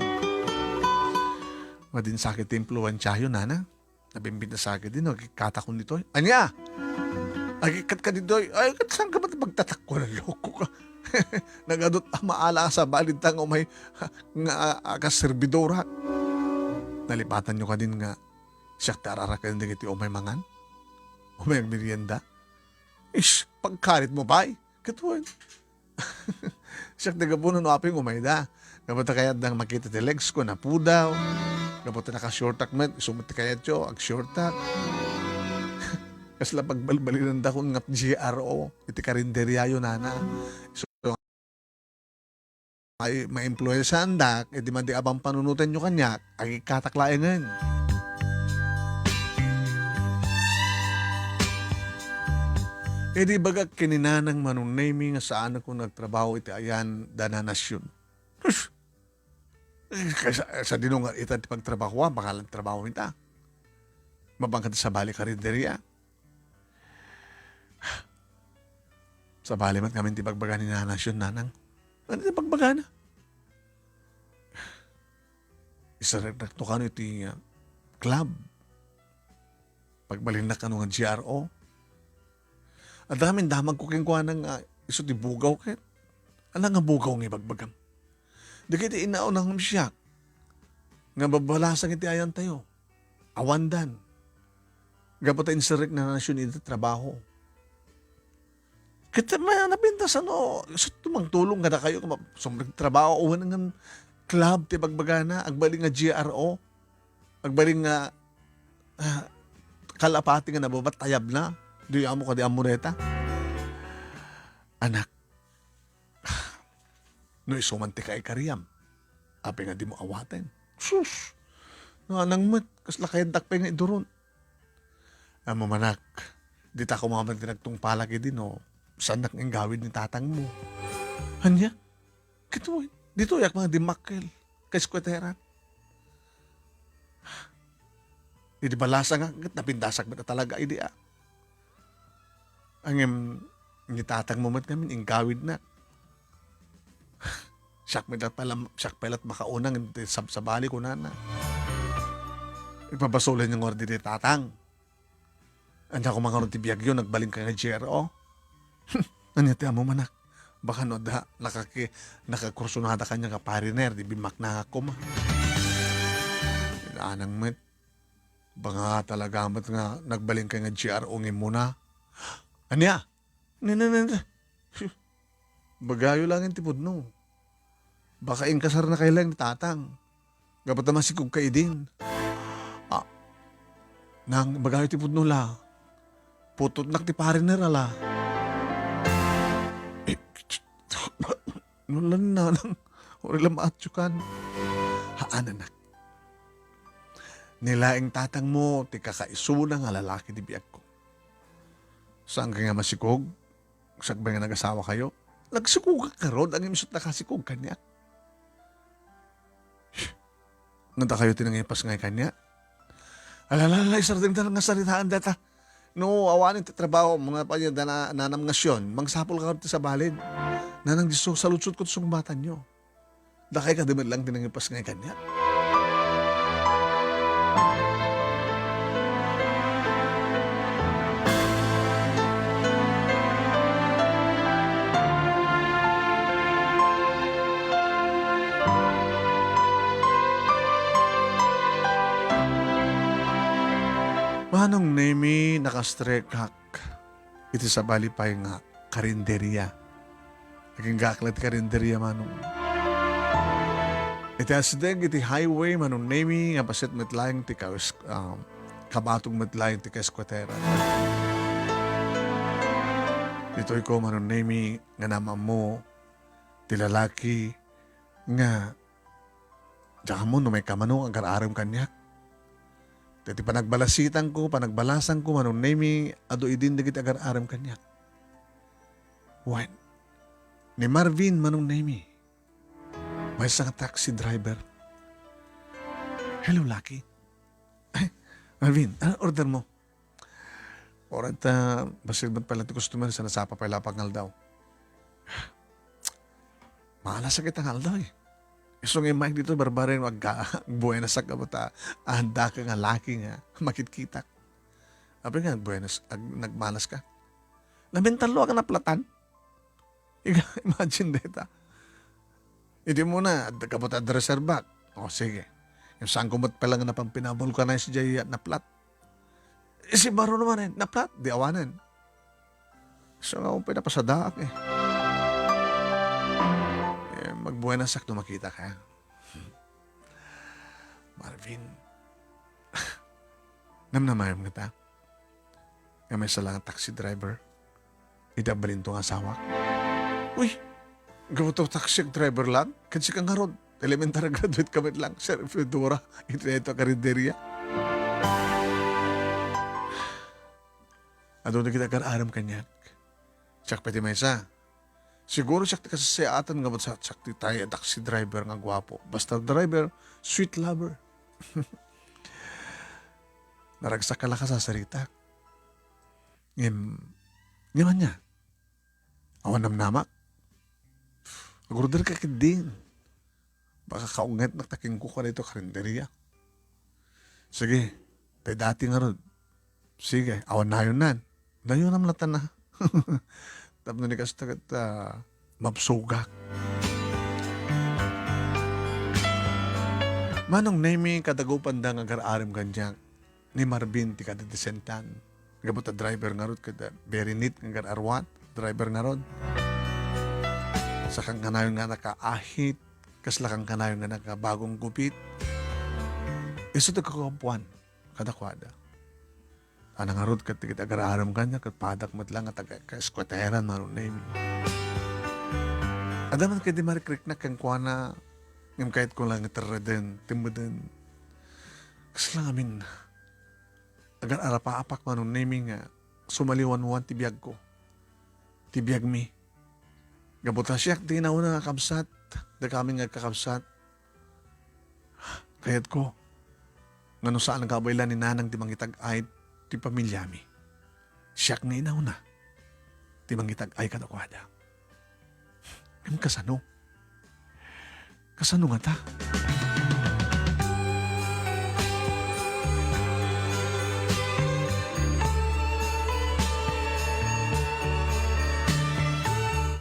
Madinsakit ti impluensiayo, nana. Nabimbinta sa akin din, agikkatakon ditoy. Ania? Agikkat ka ditoy. Ay, kat saan ka ba pagtatakko na loko ka? Nagadot a maala sa balid ta nga umay nga, ah, kas servidora. Nalipatan nyo ka din nga siak ti araraken dagiti umay mangan? Umay agmerienda? Ish, pagkarit mo, bay. Katuan. Siak ti gapu no apay nga umayda. Gapu ta kayat dang makita ti legs ko, napudaw. Gapu ta naka-shortak met, isu met ti kayatyo, ag-shortak. Kasla pagbalbalinandakon nga G R O, iti karinderiayo, nana. Isu ay maimpluensiaandak, iti madi a pampanunotenyo kaniak, agikkatak laengen. Idi ibagak ken ni Nanang Manong Nemy nga saanakon nga agtrabaho iti ayan da Nana Nacion. Sus! Kaysa, sadino nga ita ti pagtrabahoan, pangalan trabaho ita. Mabangkad sabali karinderia. Sabali met ngamin ti bagbaga ni Nana Nacion, Nanang. Ania ti bagbagana? Isarreknak to kano iti, ah, club. Pagbalinnak kano nga G R O. Adda ngamin damagko kenkuana nga isu ti bugaw ket. Ania nga bugaw nga ibagbagam? Dagiti inauna ngem siak nga babalasang iti ayantayo. Awandan. Gapu ta inserrek ni Nana Nacion iti trabaho. Ket ma-, napintas, ano, isu ti mangtulong kadakayo, ma-, sumrek trabaho, wen ngan club ti bagbagana, agbalin nga G R O, agbalin nga, ah, kalapati nga nababat tayabna, di ammo kadi ammo dayta. Anak, no isu man ti kaikariam, apay nga dimo awaten? Sus! Nanang met, kasla kayatdak pay nga iduron. Ammom, anak, dita koma met ti nagtungpalak idi no saannak nga inggawid ni tatangmo. Ania? Ket wen, ditoyak nga dimmakkel ka eskueteran. Idi balasangak, ket napintasak met a talaga idi a. Ngem ni tatangmo met ngamin inggawidnak. Siak met la pala, siak pay la't makauna ngem ti sabsabali kunana. Ipabasolyo ngarud idi tatang. Ania koma ngarud ti biagyo, nagbalin ka nga G R O? Ania ti ammom, anak? Baka no adda nakaki-, nakakursunada kaniak nga pariner, di bimmaknangak koma. Nanang met. Baka talaga met nga nagbalin ka nga G R O nga immuna. Ania? Ni, ni, ni, ni. Bagayo laeng ti pudno. Baka inkasarnakay laeng ni tatang. Gapu ta masikog ka idin. Ah, nang bagayo ti pudno la. Putotnak ti pariner a la. Lan nanang, uray la maatyokan. Haan, anak. Ni laeng tatangmo ti kakaisuna nga lalaki ti biagko. Saanka nga masikog? Sakbay nga nagasawakayo? Nagsikogak ngarud, ngem isu ti nakasikog kaniak. Nga dakayo ti nangipasngay kaniak? Alala, isardengda nga saritaan dayta. No awanen ti trabaho, mga pay-, da na-, nanam nga Sion, mangsapulka ti sabalin. Nanang Disso, saludsodko ti sungbatanyo. Dakay kadi met lang ti nangipasngay kaniak. Manong Nemi, nakastrikak iti sabali pay nga karinderia. Aginggaak la ti karinderia, Manong. Iti asdeg iti highway, Manong Nemi, nga bassit met laeng ti kawis-, um, kabatog met laeng ti kaeskuateran. Ditoyko, Manong Nemi, nga naam-ammo ti lalaki nga diak ammo no maikkamano nga agar-arem kaniak. Daytoy panagbalasitangko, panagbalasangko, Manong Nemi, adu idin dagiti agar-arem kaniak. Wen, ni Marvin, Manong Nemi, maysa nga taxi driver. Hello, Lucky. Ay, Marvin, ano order mo? Oray ta, bassit met pay la ti customer, sa nasapa pay la pangaldaw. Malas a kita nga aldaw, eh. Isu nga immay ditoy, barbareng agka-, agbuenasak apo ta, adda ka nga laki nga makitkitak. Apay nga agbuenas-, ag-, nagmalas ka? Namintallo ka naplatan? Iga, imagine dayta. Idi mo na, ad-, kabut adda reservak. O, sige. Yung saan ko met pala nga napampinabulkanize jay naplat. Isi baro naman, eh, naplat, di awanen. So, nga akong pinapasadaak, eh. Eh, magbuenasak no makita ka. Marvin, namnamayam ngata? Nga maysa la nga taxi driver iti abalinto nga asawak. Uy, gapu ta taxi driver lang? Ken sika ngarud, elementary graduate ka met lang, Sir Fedora, iti daytoy a karinderia. Adu dagiti agar-arem kaniak. Siak pay ti maysa. Siguro siak ti kasasayaatan nga bassit siak ti tay a taxi driver nga guapo. Basta driver, sweet lover. Naragsak ka la kasasarita. Ngem, ngem ania? Awan namnamak? Agorder ka ketdin. Baka kaungetnak ta kenkuka daytoy a karinderia. Sige, tay dati ngarud. Sige, awan nayonnan. Nayonam latta. Tapno ni kasta ket, ah, mabsogak. Manong Nemi, kadagupan da nga agar-arem kaniak. Ni Marvin ti kadadesentan. Gapu ta driver ngarud ket, ah, very neat nga agar-aruat, driver ngarud. Saan kanayon nga nakaahit, kasla kanayon nga nakabagong gupit. Isu ti kakapuan kadakuada. Ania ngarud ket dagiti agar-arem kaniak ket padak met lang nga taga-eskuateran, Manong Nemi. Adda man ketdi marikriknak kenkuana, ngem kayatko lang nga terreden, temmeden. Kasla ngamin, agar-arapaapak, Manong Nemi, nga sumaliwanwan ti biagko, ti biagmi. Gapu ta siak ti inauna nga kabsat, dakami nga agkakabsat. Kayatko nga no saan nga abaylan ni Nanang ti mangitag-ay ti pamiliami, siak nga inauna ti mangitag-ay kadakuada. Ngem kasano? Kasano ngata?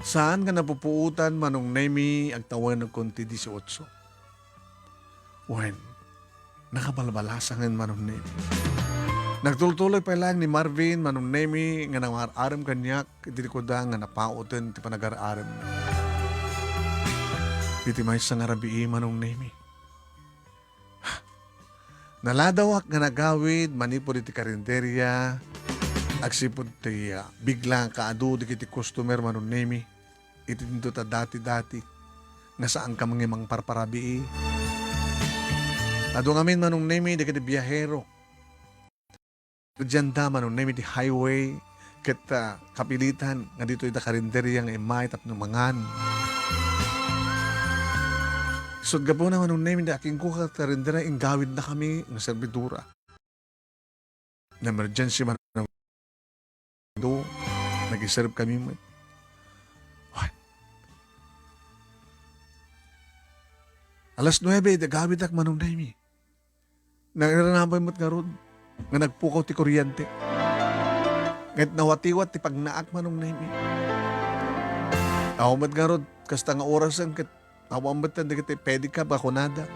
Saan nga napupuotan, Manong Nemi, agtawenko ti dieciocho. Wen, nakabalbalasangen, Manong Nemi. Nagtultuloy pay laeng ni Marvin, Manong Nemi, nga nangar-arem kaniak iti likuda nga napauten ti panagar-aremna. Iti maysa nga rabii, Manong Nemi, naladawak nga nagawid manipud iti karinderia, agsipud ti, ah, bigla nga kaadu dagiti customer, Manong Nemi, iti dinto ta dati-dati. nga saankami nga mangparparabii. Adu ngamin, Manong Nemi, dagiti biahero. Dianda, Manong Nemi, ti highway, ket, ah, kapilitan nga ditoy da karinderya nga immay tapno mangan. Isut' gapuna, Manong Nemi, da akingko ket karinderya, inggawidnakami nga servidora. Na-emergency man do, nag-iserve kami met. What? Alas nuebe, dagawid ak, Manong Nemi. Nangiranabay met ngarud nga nagpukaw ti kuryente. Ket nawatiwat ti pagnaak, Manong Nemi. Awan met ngarud, kasta nga orasen ket awan met dagiti pedicab a kunada.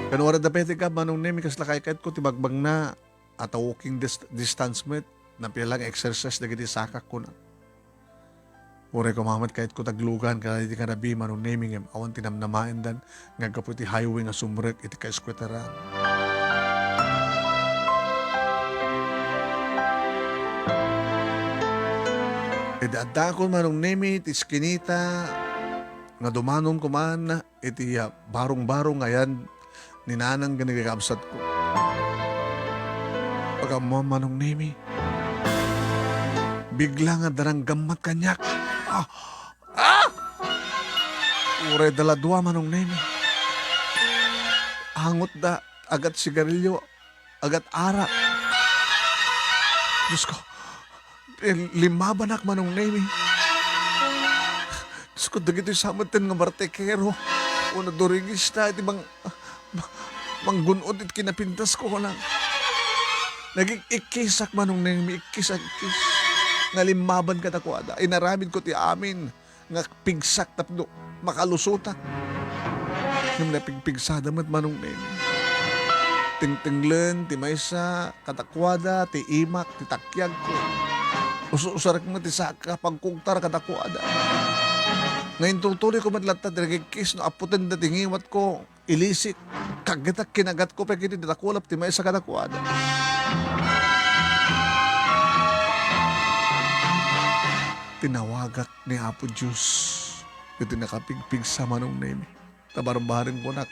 Ken wara da pedicab, Manong Nemi, kasla kaykayatko ti bagbagna, a ta walking dis-, distance met, napia lang exercise dagiti sakak, kuna. Uray koma met kayatko taglugan kadagiti karabii, Manong Nemi, ngem awan ti namnamaendan nga aggapu iti highway nga sumrek iti kaeskuetaran. Idi addakon, Manong Nemi, ti iskinita nga dumanon koman iti, ah, barong-barong nga ayan ni nanang ken ni kakabsatko. Pag-ammo, Manong Nemi, bigla nga darang gammat kaniak. Ah! Ah! Uray da la dua, Manong Nemi. Angotda, agat sigarilyo, agat arak. Diosko, limmabanak, Manong Nemi. Diosko, dagitoy sa metten nga bartekero wenno durigista iti mang-, manggun-od iti kinapintasko, kunana. Nagik-ikkisak, Manong Nemi, ikkis a ikkis. Nga limmaban kadakuada. Inaramidko ti amin nga pigsak tapno makalusotak. Ngem napigpigsada met, Manong Nemi. Tingtenglen ti maysa kadakuada ti imak ti takiagko. Us-usarek met ti saka pagkugtar kadakuada. Nga intultuloyko met latta ti nagikkis no aputenda ti ngiwatko. Ilisik, kaggetak, kinagatko pay ket idi nakulap ti maysa kadakuada. Tinawagak ni Apo Dios iti nakapigpigsa, Manong Nemi. Ta barbareng kunak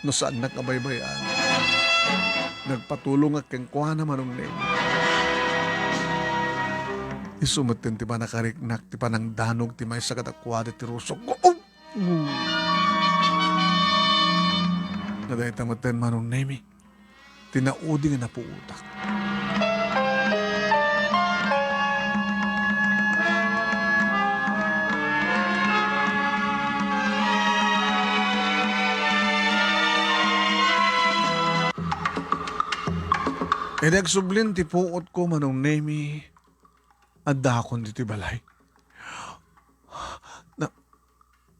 no saannak a baybay-an. Nagpatulongak kenkuana, Manong Nemi. Isu metten ti panakariknak ti panangdanog ti maysa kadakuada ti rusokko. Oh! Nga dayta metten, Manong Nemi, ti naudi nga napuotak. Idi agsublin ti puotko, Manong Nemi, addakon ditoy balay. Na-,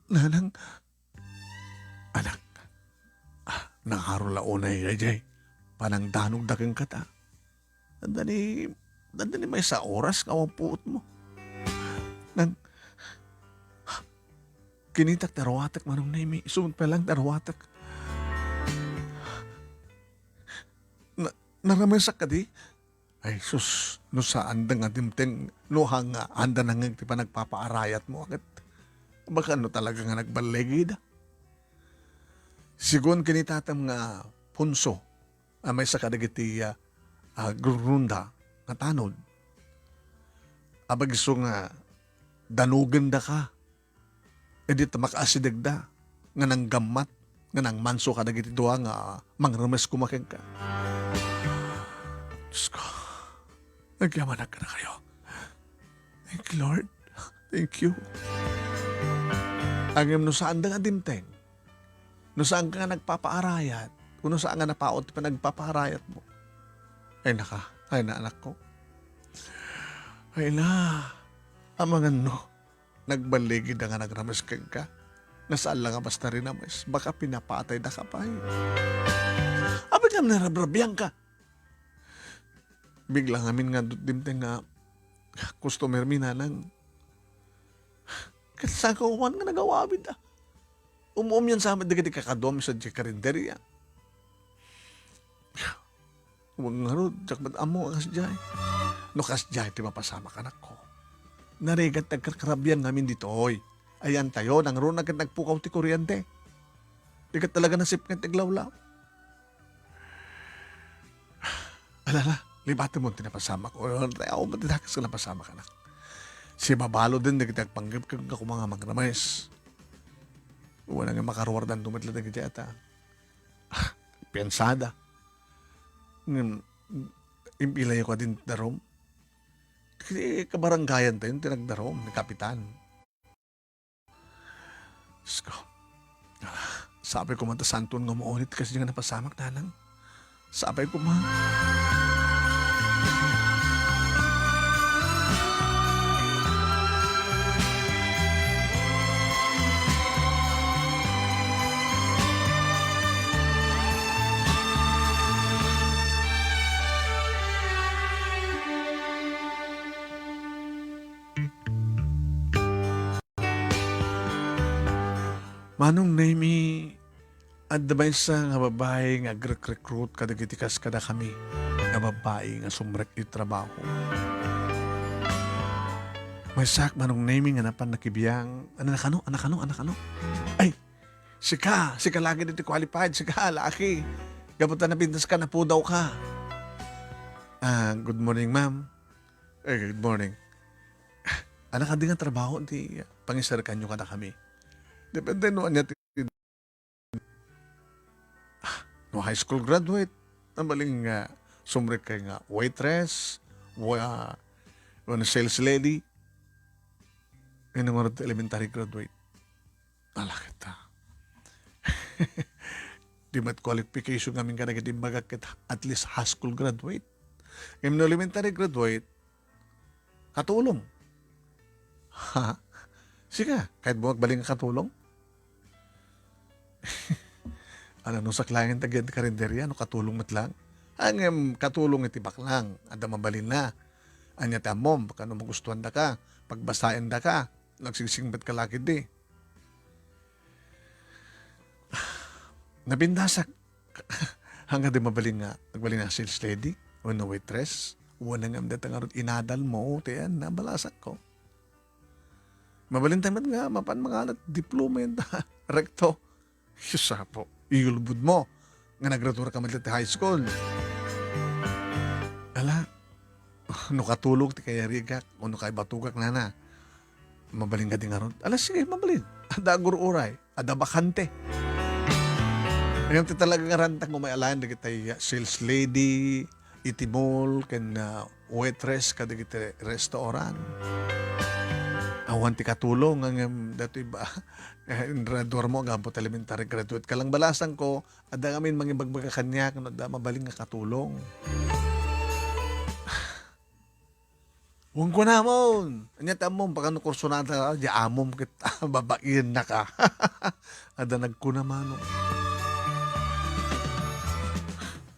Nanang, anak, ah, nangaro la unay daydiay panangdanogda kenka ta. Adda ni, adda ni maysa a oras nga awan puotmo. Nang, kinitak ti aruatek, Manong Nemi. Isu met pay lang ti aruatek. Na-, naramesak kadi? Ay, sus, no saanda nga dimteng, no hanga, anda nangngeg ti panagpapaarayatmo, ket baka no talaga nga nagballigida. Sigun ken ni tatam nga punso, a maysa kadagiti, ah, agrurunda nga tanod. Abagiso nga danogenda ka. Idi ta makaasidegda nga nanggammat, nga nangmanso kadagiti dua nga mangremes koma kenka. Diosko, agyamanak kadakayo. Thank you, Lord. Thank you. Ngem no saanda nga dimteng, no saanka nga nagpapaarayat, wenno saan nga napaut ti panagpapaarayatmo, ay naka, ay na, anakko. Ay na, amangan no. Nagballigida nga nagremes kenka. Nga saan la nga basta rinames, baka pinapatayda ka pay. Apay ngem narabrabiangka? Bigla ngamin nga dimteng nga customer mi, nanang. Ket saan ka uman nga nagawawid, ah? Umuom yan sa amin dagiti kakaduam sa di karinderya. Wen ngarud, diak met ammo a kasdiay. No kasdiay ti mapasamak, anakko. Narigat ti agkarkarabian ngamin ditoy. Ayantayo, nangruna ket nagpukaw ti kuryente. Di ket talaga nasipnget ti aglawlaw. Ala, ala, libatem ti napasamak. O, awan met ti dakes nga napasamak, anak. Sibabaluden dagiti agpanggepgep nga koma nga magrames. Wen nga makaruardan met la dagiti ata. Piansada. Ngem, impilayo kadi ti darum. Ti kabarangayantayo ti nagdarum, ni Kapitan. Diyos ko. Sapay koma ta santon nga umaunit kasdi nga napasamak, nanang. Sapay koma. Manong Nemy, adda maysa nga babai nga agrekrekrut kadagiti kas kadakami nga babai nga sumrek iti trabaho. Maysak, Manong Nemy, nga napan nakibiang. Ano, nakano? Ano, nakano? Ano, nakano? Ay! Sika! Sika lagi diti qualified. Sika, laki. Gapu ta napintas ka, napudaw ka. Ah, good morning, ma'am. Eh, good morning. Ano kadi nga trabaho ti pangisarkanyo kadakami? Depende no ania ti, ah, no high school graduate, nabalin nga sumrek kay nga waitress, wa-, wenno sales lady. Wenno ngarud elementary graduate. Ala ket ta. Di met qualification ngamin kadagiti imbagak ket at least high school graduate. Ngem no elementary graduate, katulong. Ha? Sika, kayatmo agbalin nga katulong? Ala, no saklayen ta ket karinderya, no katulong met lang. Ah, ngem katulong iti baknang, adda mabalinna. Ania ti ammom, kano magustuandaka, pagbasaendaka, nagsingsingpet ka la ketdi. Napintasak. Ania ti mabalin nga, agbalin nga sales lady, wenno waitress, wenno ngem dayta ngarud inadalmo, ti ayan, nabalasakko. Mabalin ta met nga, mapan mangalat diploma ita, recto. Sus, apo, iyulbodmo nga nagraduarka met ti high school. Ala, no katulong ti kayarigak, o no kaibatugak, nana, mabalin kadi ngarud? Ala, sige, mabalin. Adda agur-uray, adda bakante. Ngem ti talaga nga rantang umay alaen dagiti sales lady, iti mall ken, ah, waitress kadagiti restaurant. Awan ti katulong, ngem datoy ba, eh, ingraduarmo, gapu ta elementary graduate ka lang. Balasangko, adda ngamin mangibagbaga kaniak no adda mabalin nga katulong. Wen kunamon, ania ti ammom, baka no kursunada, di amom ket babainaka. Adda nagkuna, mano.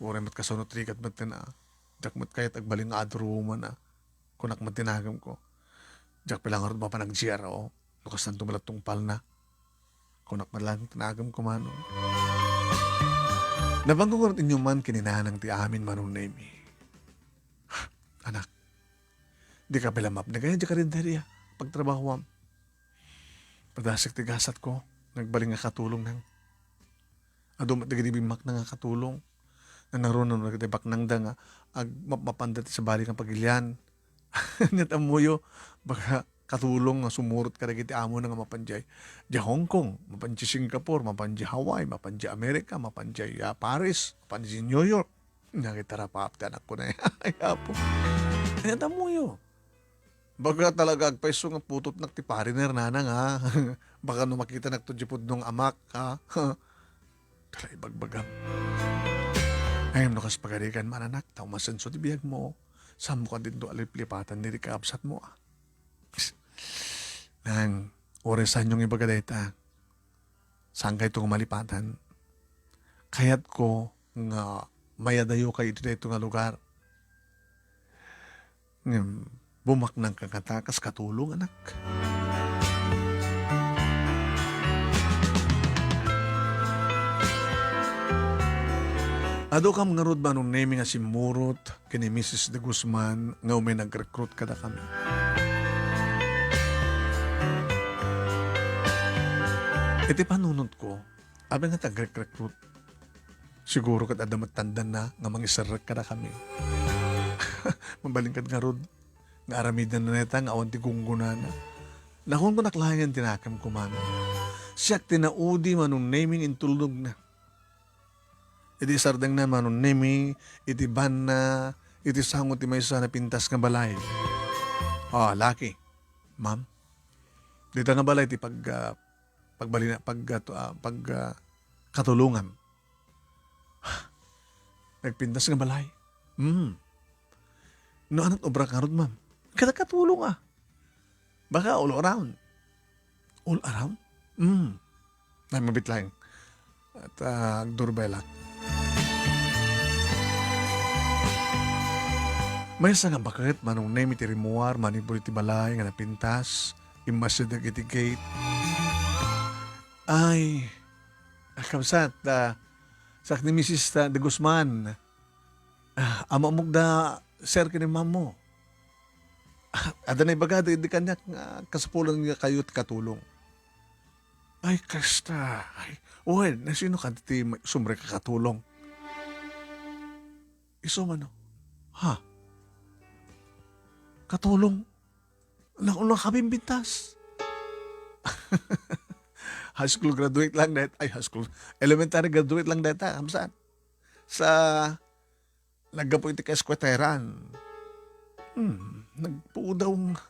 Uray met kasano ti rigat met ten, ah. Diak met kayat agbalin nga adruman, ah. Kunak met ti nagem ko. Diak pay la ngarud mapan ag-G R O. No kasanto met la tungpalna. Kunak met lang ti nagem ko, mano. Nabangko ngarud inyuman ken ni nanang ti amin, Manong Nemy. Anak, dika pay la mapnekay idiay karinderya, pagtrabahoam. Padasek ti gasatko, nagbalin nga katulong nang. Adu met dagiti bimmakna nga katulong. Nangruna dagiti baknangda nga agmapmapanda ti sabali nga pagilian. Ania ti ammoyo, baka katulong nga sumurot kadagiti amona nga mapan diay, diay Hong Kong, mapan diay Singapore, mapan diay Hawaii, mapan diay America, mapan diay, ah, Paris, mapan diay New York. Nagitarapaap ti anakko na. Ay, apo. Ania ti ammoyo? Baga talaga agpayso nga putotnak ti foreigner, nanang, ha? Baka no makitanak to diay pudno nga amak, ha? Talaga ibagbagam. Ay, no kas pagarigan, mananak, ta umasenso ti biagmo. Saanmo kadinto a liplipatan dagiti kakabsatmo, ah. Nang, uray saanyo nga ibaga dayta. Saankayto nga malipatan. Kayatko nga mayadayokayo iti dayto nga lugar. Ngem, bumaknangka ngata kas katulong, anak. Adu kam ngarud, Manong Nemy, nga simmurot ken ni Misis de Guzman nga umay nagrekrut kadakami. Iti panunotko, apay nga ti agrekrekrut? Siguro ket adda met tandanna nga mangiserrek kadakami. Mabalin ket ngarud nga aramidenna dayta nga awan ti gunggonana. Nakunkunak laengen ti nakemko, Manong. Siak ti naudi, Manong Nemi, nga intulnogna. Idi sardengna, Manong Nemi, iti banna, iti sango ti maysa a napintas nga balay. Ah, laki. Ma'am, dita nga balay ti pag, ah, pagbalina-, pag, ah, tu-, ah, pag, ah, katulongam. Nagpintas nga balay. Hmm. No, anat obra ngarud, ma'am? Kada katulong, ah. Baka all around. All around? Hmm. Ay, mabit lang. At, ah, agdurbay lang. Maysa nga baket, Manong Nemi, ti rimmuar manipud iti balay nga napintas, immasideg iti gate. Ay, ah, kabsat, ah, siak ni Misis, ah, de Guzman. Ah, ammok da, sir, ken ni ma'am mo. Ah, adda naibagada idi kaniak nga kasapulan nga kayo ti katulong. Ay, kasta. Ay, wen, no sino kadi ti may-, sumrek a katulong? Isu man, no? Ha? Katulong? Na-, nakabimbintas. High school graduate lang dayta. Ay, high school. Elementary graduate lang dayta. Saan? Sa naggapu iti kaeskwelahan. Hmm, nagpudaw nga.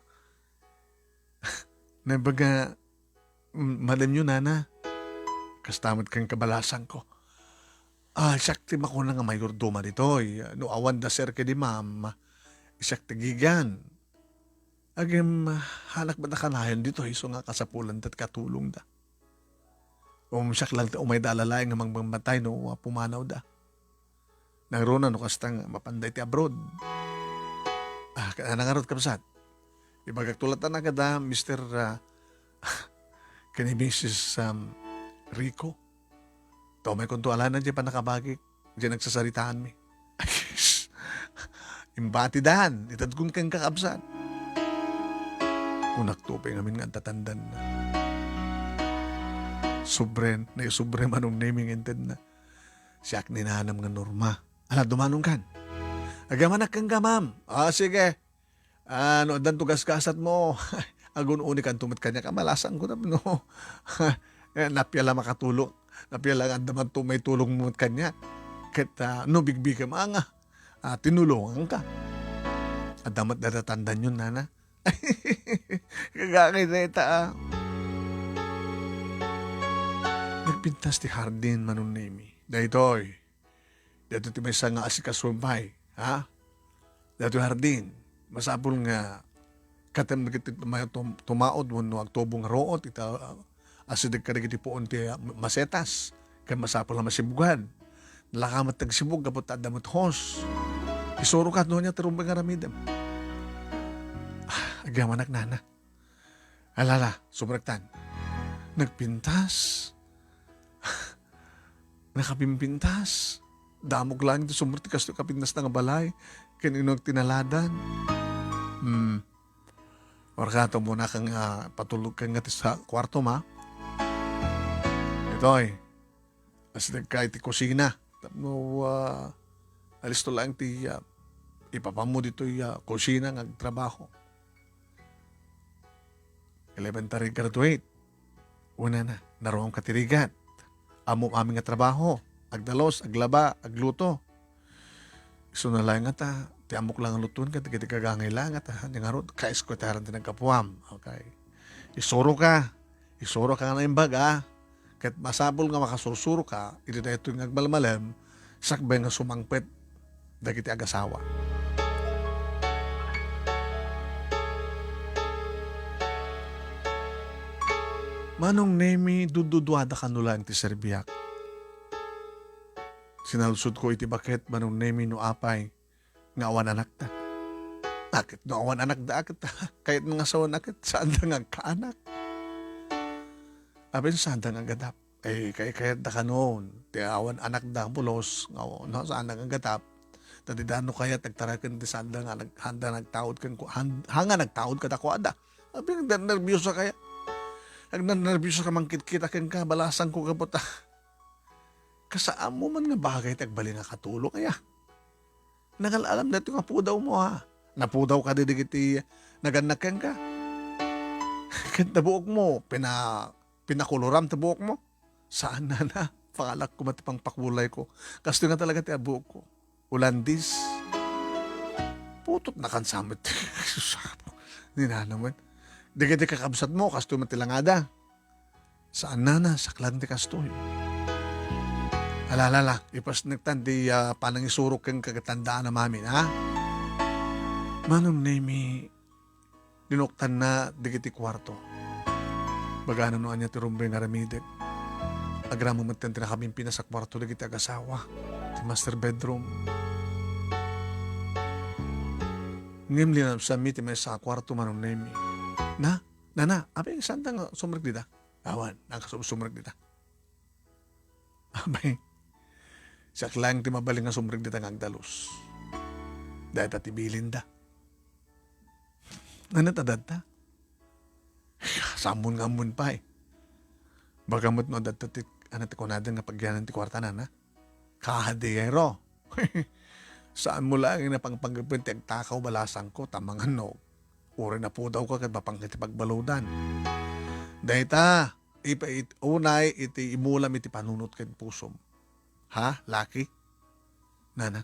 Naibaga, mm, madamyo, nana. Kasta met ken kabalasangko. Ah, siak ti makuna nga mayordoma ditoy. No awan da sir ken ni ma'am, siak ti agigian. Agem, hanak met a kanayon ditoy, isu nga kasapulan ti katulongda. Um, siak lang ti umayda a lalaing nga mangbambatay no, ah, pumanawda. Nangruna no kasta nga mapanda iti abroad. Ah, ka-, nangarot, kabsat. Ibagak to latta kada Mister, ah, ken ni Missus, um, Rico. Ta umaykonto a laeng diay pannakabagik, diay nagsasaritaanmi. Imbatidan, itedkon kenka, kabsat. Kunakto pay ngamin nga adda tandanna. Sobren, naisubren, Manong Nemi, nga intedna. Siak ni nanam nga Norma. Ala, dumanonkan. Agyamanak kenka, ma'am. Ah, sige. Ah, no addanto gasgasatmo, agun-unikanto met kaniak, a, malasangko tapno, eh, nappiala makatulong, nappiala nga adda man to maitulongmo met kaniak. Ket, ah, no bigbikem, anga, ah, tinulonganka. Adda met dayta tandanyon, nana. Kagangay dayta, ah. Nagpintas ti hardin, Manong Nemi. Daytoy. Daytoy ti maysa nga asikasuem pay, ha? Daytoy hardin, masapul nga katem dagiti tuma-, tum-, tumaud wenno agtubo nga ruot ita, ah, asideg kadagiti puon ti, ah, masetas, ken masapul a masibugan. Nalaka met ti agsibug gapu ta adda met hose. Isuroka no ania ti rumbeng nga aramidem. Ah, agyamanak, nana. Alala, sumrektan. Nagpintas. Nakapimpintas. Damok laeng ti sumrek ti kastoy a kapintasna nga balay. Ken inno ti naladan. Hmm. Warkato muna kang, ah, patulog ka nga ti sa kwarto, ma. Itoy. Asidegka iti kusina. Tapno, ah, alisto laeng ti, ah, ipapammo ditoy, ah, kusina nga agtrabaho. Elementary graduate. Unana, naruamka ti rigat. Ammom amin nga trabaho. Agdalus, aglaba, agluto. Isuna laeng ngata, ti ammok la nga lutoen ket dagiti gagangay la ngata, ania ngarud, kaeskwelahan ti naggapuam. Okay. Isuroka. Isuroka nga naimbag, a. Ket masapul nga makasursuroka iti daytoy nga agmalmalem, sakbay nga sumangpet dagiti agasawa. Manong Nemi, dududuada kano laeng ti serbiak. Sinalsudko iti baket, Manong Nemi, no apay nga awan anakta. Aket no awan anakda, aket kayat nga asawan, aket saanda nga agkaanak. Apay no saanda nga aggatap. Eh, kay-, kayatda kanon, ti awan anakda, pulos, nga, no, saanda nga aggatap. Ta dida no kayat, nagtaraken ti saanda nga nag-, handa nagtaud ken ku-, han-, hanga nagtaud kadakuada. Apay nga nerbiosakaya. Agnanerbios ka mangkitkita kenka, balasangko gapu ta kasaanmo man nga bagay ti agbalin nga katulong, aya. Nangal-alam daytoy nga pudawmo, ha? Napudaw kadi dagiti nagannak kenka? Ket ta buokmo, pina-, pinakoloram ti buokmo? Saan, nana. Pangalak koma ti pangpakulayko. Kastoy nga talaga ti abuokko. Ulandis. Putotnakan sa met. Sus, apo. Ni nana met. Dagiti kakabsatmo, kastoy met ti langada. Saan, nana, saklang ti kastoy. Ala, ala, ala, ipasnektan ti, ah, panangisurok kenka ket tandaanam amin, ha? Manong Nemi, dinuktanna dagiti kuarto. Bagana no ania ti rumbeng nga aramidek. Agraman metten ti nakabimpina sa kuarto dagiti agasawa, ti master bedroom. Ngem linabsanmi ti maysa a kuarto, Manong Nemi. Na, nana, apay, saanta nga sumrek dita? Awan, nakasumsumrek dita. Apay, siak laeng ti mabalin nga sumrek dita nga agdalus. Dayta ti bilinda. Nana, ta dadta? Sammon nga ammon pay. Baka met no dadta ti, ano ti kunada nga pagyanan ti kuarta, nana? Kadi, ero. Saanmo laeng nga pangpanggepen ti agtakaw, balasangko, ta mangan no uray napudawka ket mapanka iti pagbaludan. Dayta, ipa-, it-, unay iti imulam iti panunot ken pusom. Ha, laki? Nana?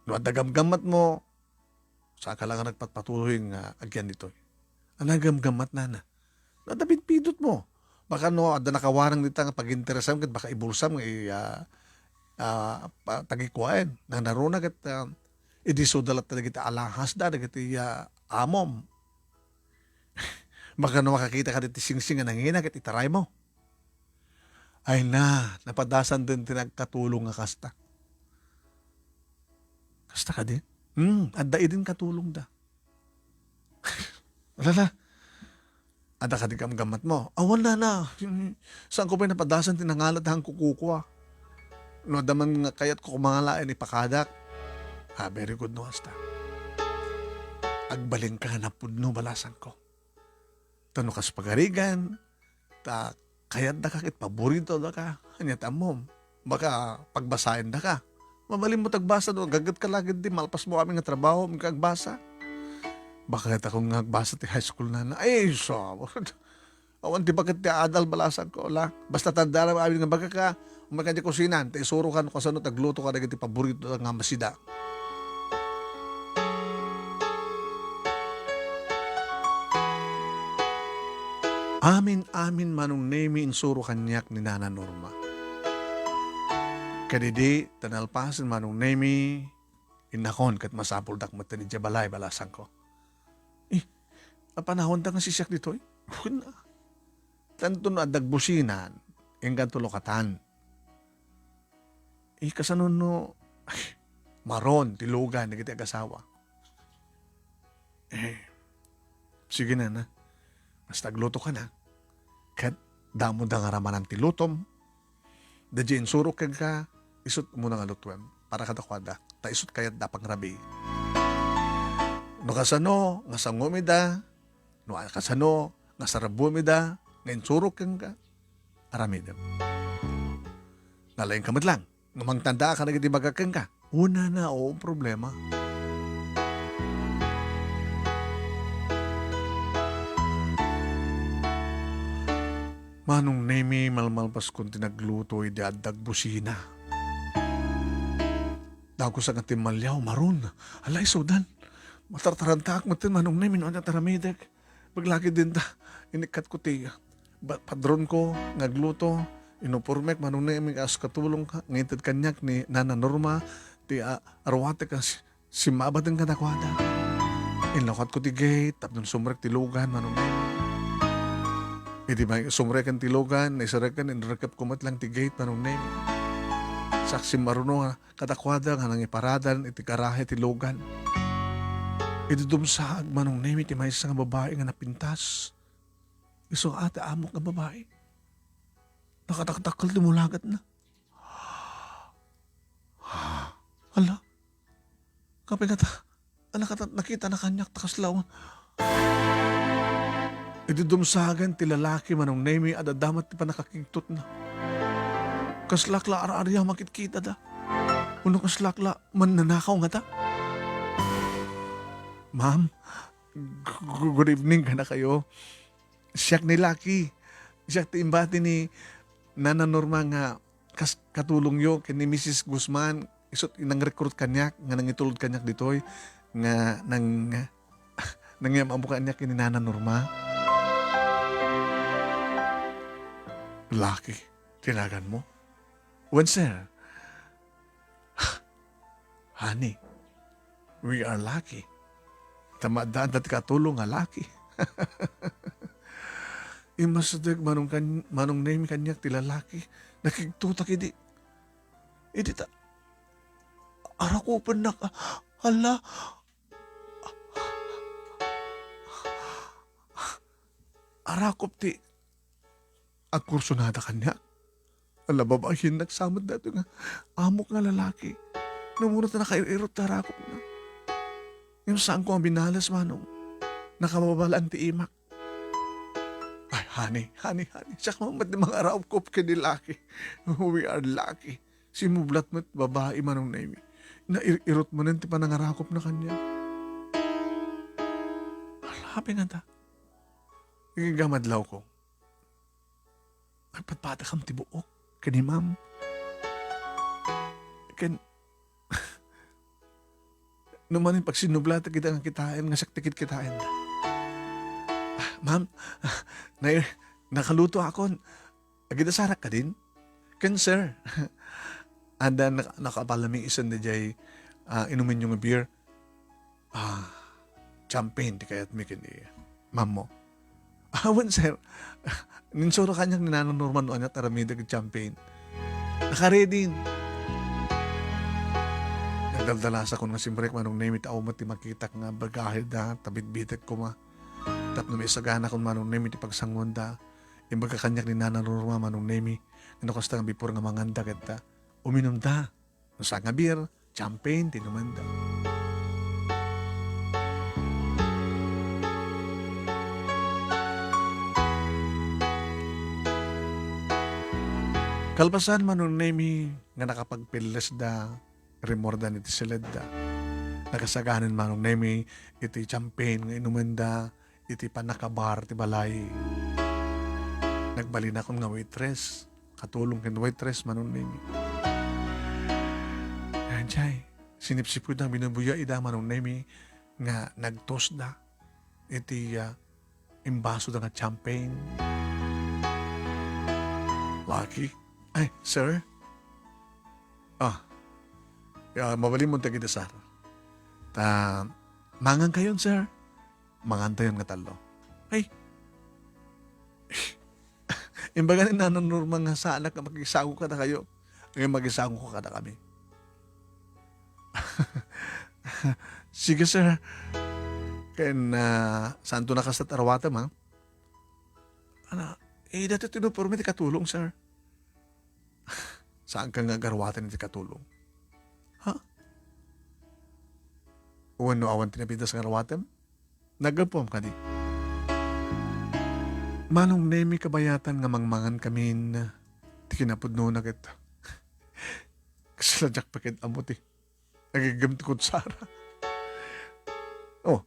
No adda gamgammatmo, saanka la nga nagpatpatuloy nga agyan ditoy. Ania a gamgammat, nana? No adda pidpidotmo. Baka no adda nakawarang dita nga paginteresam ket baka ibulsam nga i-, ah, ah, pa-, tagikuaen. Nanaruna ket, ah, idi suda latta dagiti alahasda, dagiti, ah, amom. Baka no makakita ka diti singsing nga nangina ket itaraymo. Ay na, napadasan den ti nagkatulong nga kasta. Kasta kadi? Hmm, adda idin katulongda. Ala, ala. Adda kadi gamgammatmo? Awan, nana. Saanko pay napadasan ti nangalat a kukua. No adda man nga kayatko kumangalaen, ipakadak. Ah, very good no kasta. Agbalinka nga napudno, balasangko. Ta no kas pagarigan, ta kayatdaka ket paboritodaka, ania ti ammom? Baka pagbasaendaka. Mabalinmo ti agbasa no aggagetka la ketdi malpasmo amin nga trabaho, inka agbasa. Baka ket awan nga agbasa ti high school, nana. Ay, so, awan ti baket ti adal, balasangko, la. Basta tandaanam amin nga bagaka, umayka idiay kusinan, ta isuroka no kasano ti agluto kadagiti paborito nga masida. Amin-amin, Manong Nemi, insuro kaniak ni Nana Norma. Kadidi, ta nalpasen, Manong Nemi, innakon ket masapuldak metten idiay balay, balasangko. Eh, apanawanda nga sisiak ditoy? Wen, tanto no adda agbusinan, inka tulokatan. Eh, kasano no, ay, maron ti lugan dagiti agasawa? Eh, sige, nana. Basta agluto ka na. Ket damo da nga ramanan ti lutom. Daydiay insurok kenka, isut' umuna nga lutoem. Para kadakuada. Ta isut' kayatda a pangrabii. No kasano nga sangom ida, no kasano nga sarabbuem ida, nga insurok kenka, aramidem. Nalaingka met lang no mangtandaak kadagiti bagak kenka. Wen, nana, awan problema. Manong Nemi, malmalpaskon ti nagluto idi adda agbusina. Dagusak nga timmaliaw, maron. Ala, isudan. Matartarantaak metten, Manong Nemi, no ania ti aramidek. Paglagidenna, inikkatko ti ba-, padronko nga agluto, inupormek, Manong Nemi, kas katulongka, nga inted kaniak ni Nana Norma, ti, ah, aruatek a si-, simmabaten kadakuada. Inlukatko ti gate, tapno sumrek ti lugan, Manong Nemi. Idi may-, sumreken ti lugan, naisareken, inrekepko met lang ti gate, Manong Nemi. Saksi maruno nga kadakuada nga nangiparadan iti garahe ti lugan. Idi dumsaag, Manong Nemi, ti maysa nga babai nga napintas. Isu a ti amok nga babai. Nakatakdakkel ti mulagatna. Hala, kape nga ta, anak, nakita na kaniak ta kasla awan. Idi dumsagan ti lalaki, Manong Nemi, adda met ti pannakakigtotna. Kaslak la ar-ariam a kitkitada. Wenno kaslak la mannanakaw ngata. Ma'am, g-, g-, good evening kadakayo. Siak ni Lucky. Siak ti imbati ni Nana Norma nga kas-, katulongyo ken ni Missus Guzman, isu ti nang-recruit kaniak, nga nangitulod kaniak ditoy, nga nang-, nangyam-ammo kaniak ken ni Nana Norma. Lucky, ti naganmo? Wen, sir. Honey, we are lucky. Ta maaddaanta ti katulong nga lucky. Immasideg Manong kan-, Manong Nemi kaniak ti lalaki. Nakigtotak idi. Idi ta, arakupennak. Hala. Arakop ti agkursunada kaniak. Ala, babain, nagsamet daytoy nga amok nga lalaki. Namuna ta nakair-irot ti arakopna. Ngem saanko nga binales, Manong. Nakababa laeng ti imak. Ay, honey, honey, honey. Siak man met ti mangarakop ken ni Lucky. We are lucky. Simmublat met babai, Manong Nemi. Nair-irot manen ti panangarakopna kaniak. Ala, apay ngata? Agingga madlawko. Agpatpatakam ti buok ken ni Ma'am. Ken, no manen pagsinnublatak ida nga kitaen, nga siak ti kitkitaen. Ah, ma'am, nay-, nakalutoakon. Agidasarak kadin? Ken, sir. Adda nak-, nakapalaming isan daydiay, ah, inumenyo nga beer. Ah, champagne ti kayatmi ken ni ma'ammo. Ah, wen, sir. Ninsuro kaniak ni Nanang Norma no ania ti aramidek iti champagne. Nakaredin. Nagdaldalasakon nga simrek, Manong Nemi, ta awan met ti makitak nga bagaheda, ta bitbitek koma. Tapno maisaganakon, Manong Nemi, ti pagsanguanda. Imbaga kaniak ni Nanang Norma, Manong Nemi, nga no kasta nga before nga manganda ket, ah, uminumda. No saan nga beer, champagne ti inumanda. Kalpasan, Manong Nemi, nga nakapagpellesda, rimmuarda iti siledda. Nakasaganan, Manong Nemi, iti champagne nga inumanda iti pannakabar ti balay. Nagbalinakon nga waitress, katulong ken waitress, Manong Nemi. Ajay, sinipsipudang binubuya ida, Manong Nemi, nga nagtosda iti, ah, imbasoda nga champagne. Lucky? Ay, sir? Ah, ya, mabalinmo ti agidasar. Ta, mangankayon, sir? Mangantayon nga tallo. Ay. Imbaga ni Nanang Norma nga saanak nga makisango kadakayo. Ngayon, makisango ka kadakami. Sige, sir. Ken, ah, saanto na kasta ti arwatem, ha? Ana, eh, daytoy ti inupormi ti katulong, sir. Saanka nga agarwaten iti katulong? Ha? Wenno awan ti napitas nga arwatem? Naggapuam kadi? Manong Nemi, kabayatan nga mangmangan kamin ti kinapudnona ket kasla diak pay ket ammo ti agiggem ti kutsara. Oh,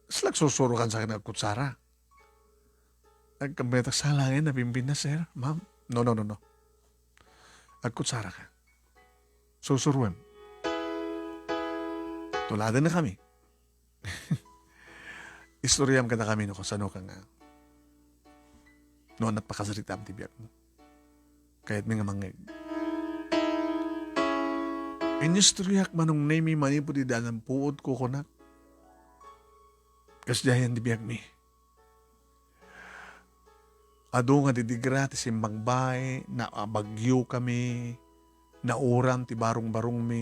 kasla agsursuro kan sa akin nga agkutsara? Agkambiatak sa langit a pimpintas, sir, ma'am. No, no, no, no. Agkutsara ka. Sursuruem. Tuladen na kami. Istoriam kada kami no kasano ka nga. No, napakasaritaam ti biagmo. Kayatmi nga mangngeg. Inistoriak, Manong Nemi, manipud idi alampuot ko kunak. Kasdiayan ti biagmi. Adu nga didigra ti simmagbaay, naabagyo kami, nauram ti barungbarungmi,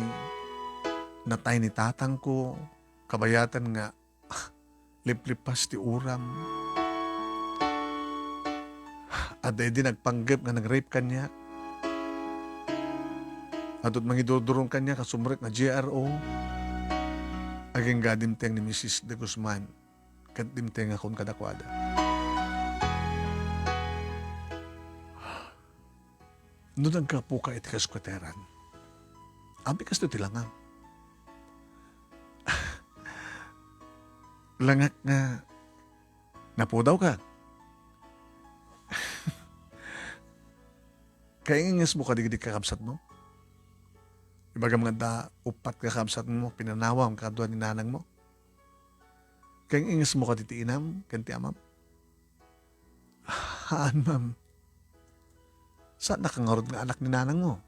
natay ni tatangko, kabayatan nga liplipas ti uram. Adda idi nagpanggep nga nag-rape kaniak. Adto't mangidurdurong kaniak a sumrek nga G R O. Agingga dimteng ni Missus De Guzman. Ket dimtengakon kadakuada. No naggapuka iti kaskuteran, abi kastoy ti langam. Langak nga napudawka. Kaingismo kadi iti kakabsatmo? Ibagam nga adda uppat nga kakabsatmo, pinanawam kadua ni nanangmo. Kaingismo kadi ti inam ken ti amam? Haan, ma'am. Saannaka ngarud nga anak ni nanangmo?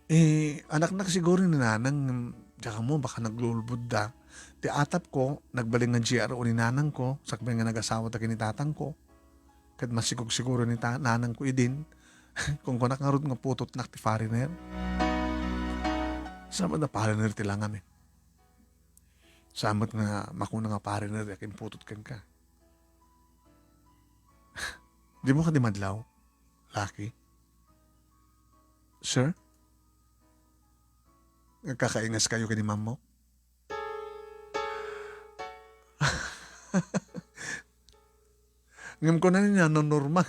Eh, anaknak siguro ni nanang, diak ammo, baka naglulbodda. Ti atapko, nagbalin nga G R O ni nanangko, sakbay nga nagasawa dagiti tatangko. Ket masikog siguro ni ta-, nanangko idin. Kunkunak ngarud nga putotnak ti foreigner. Saan met a foreigner ti langam, eh? Saan met nga makuna nga foreigner ti akinputot kenka? Dimo kadi madlaw, Lucky? Sir? Nagkakaingaskayo ken ni mammo? Ngem kuna ni Nanang Norma,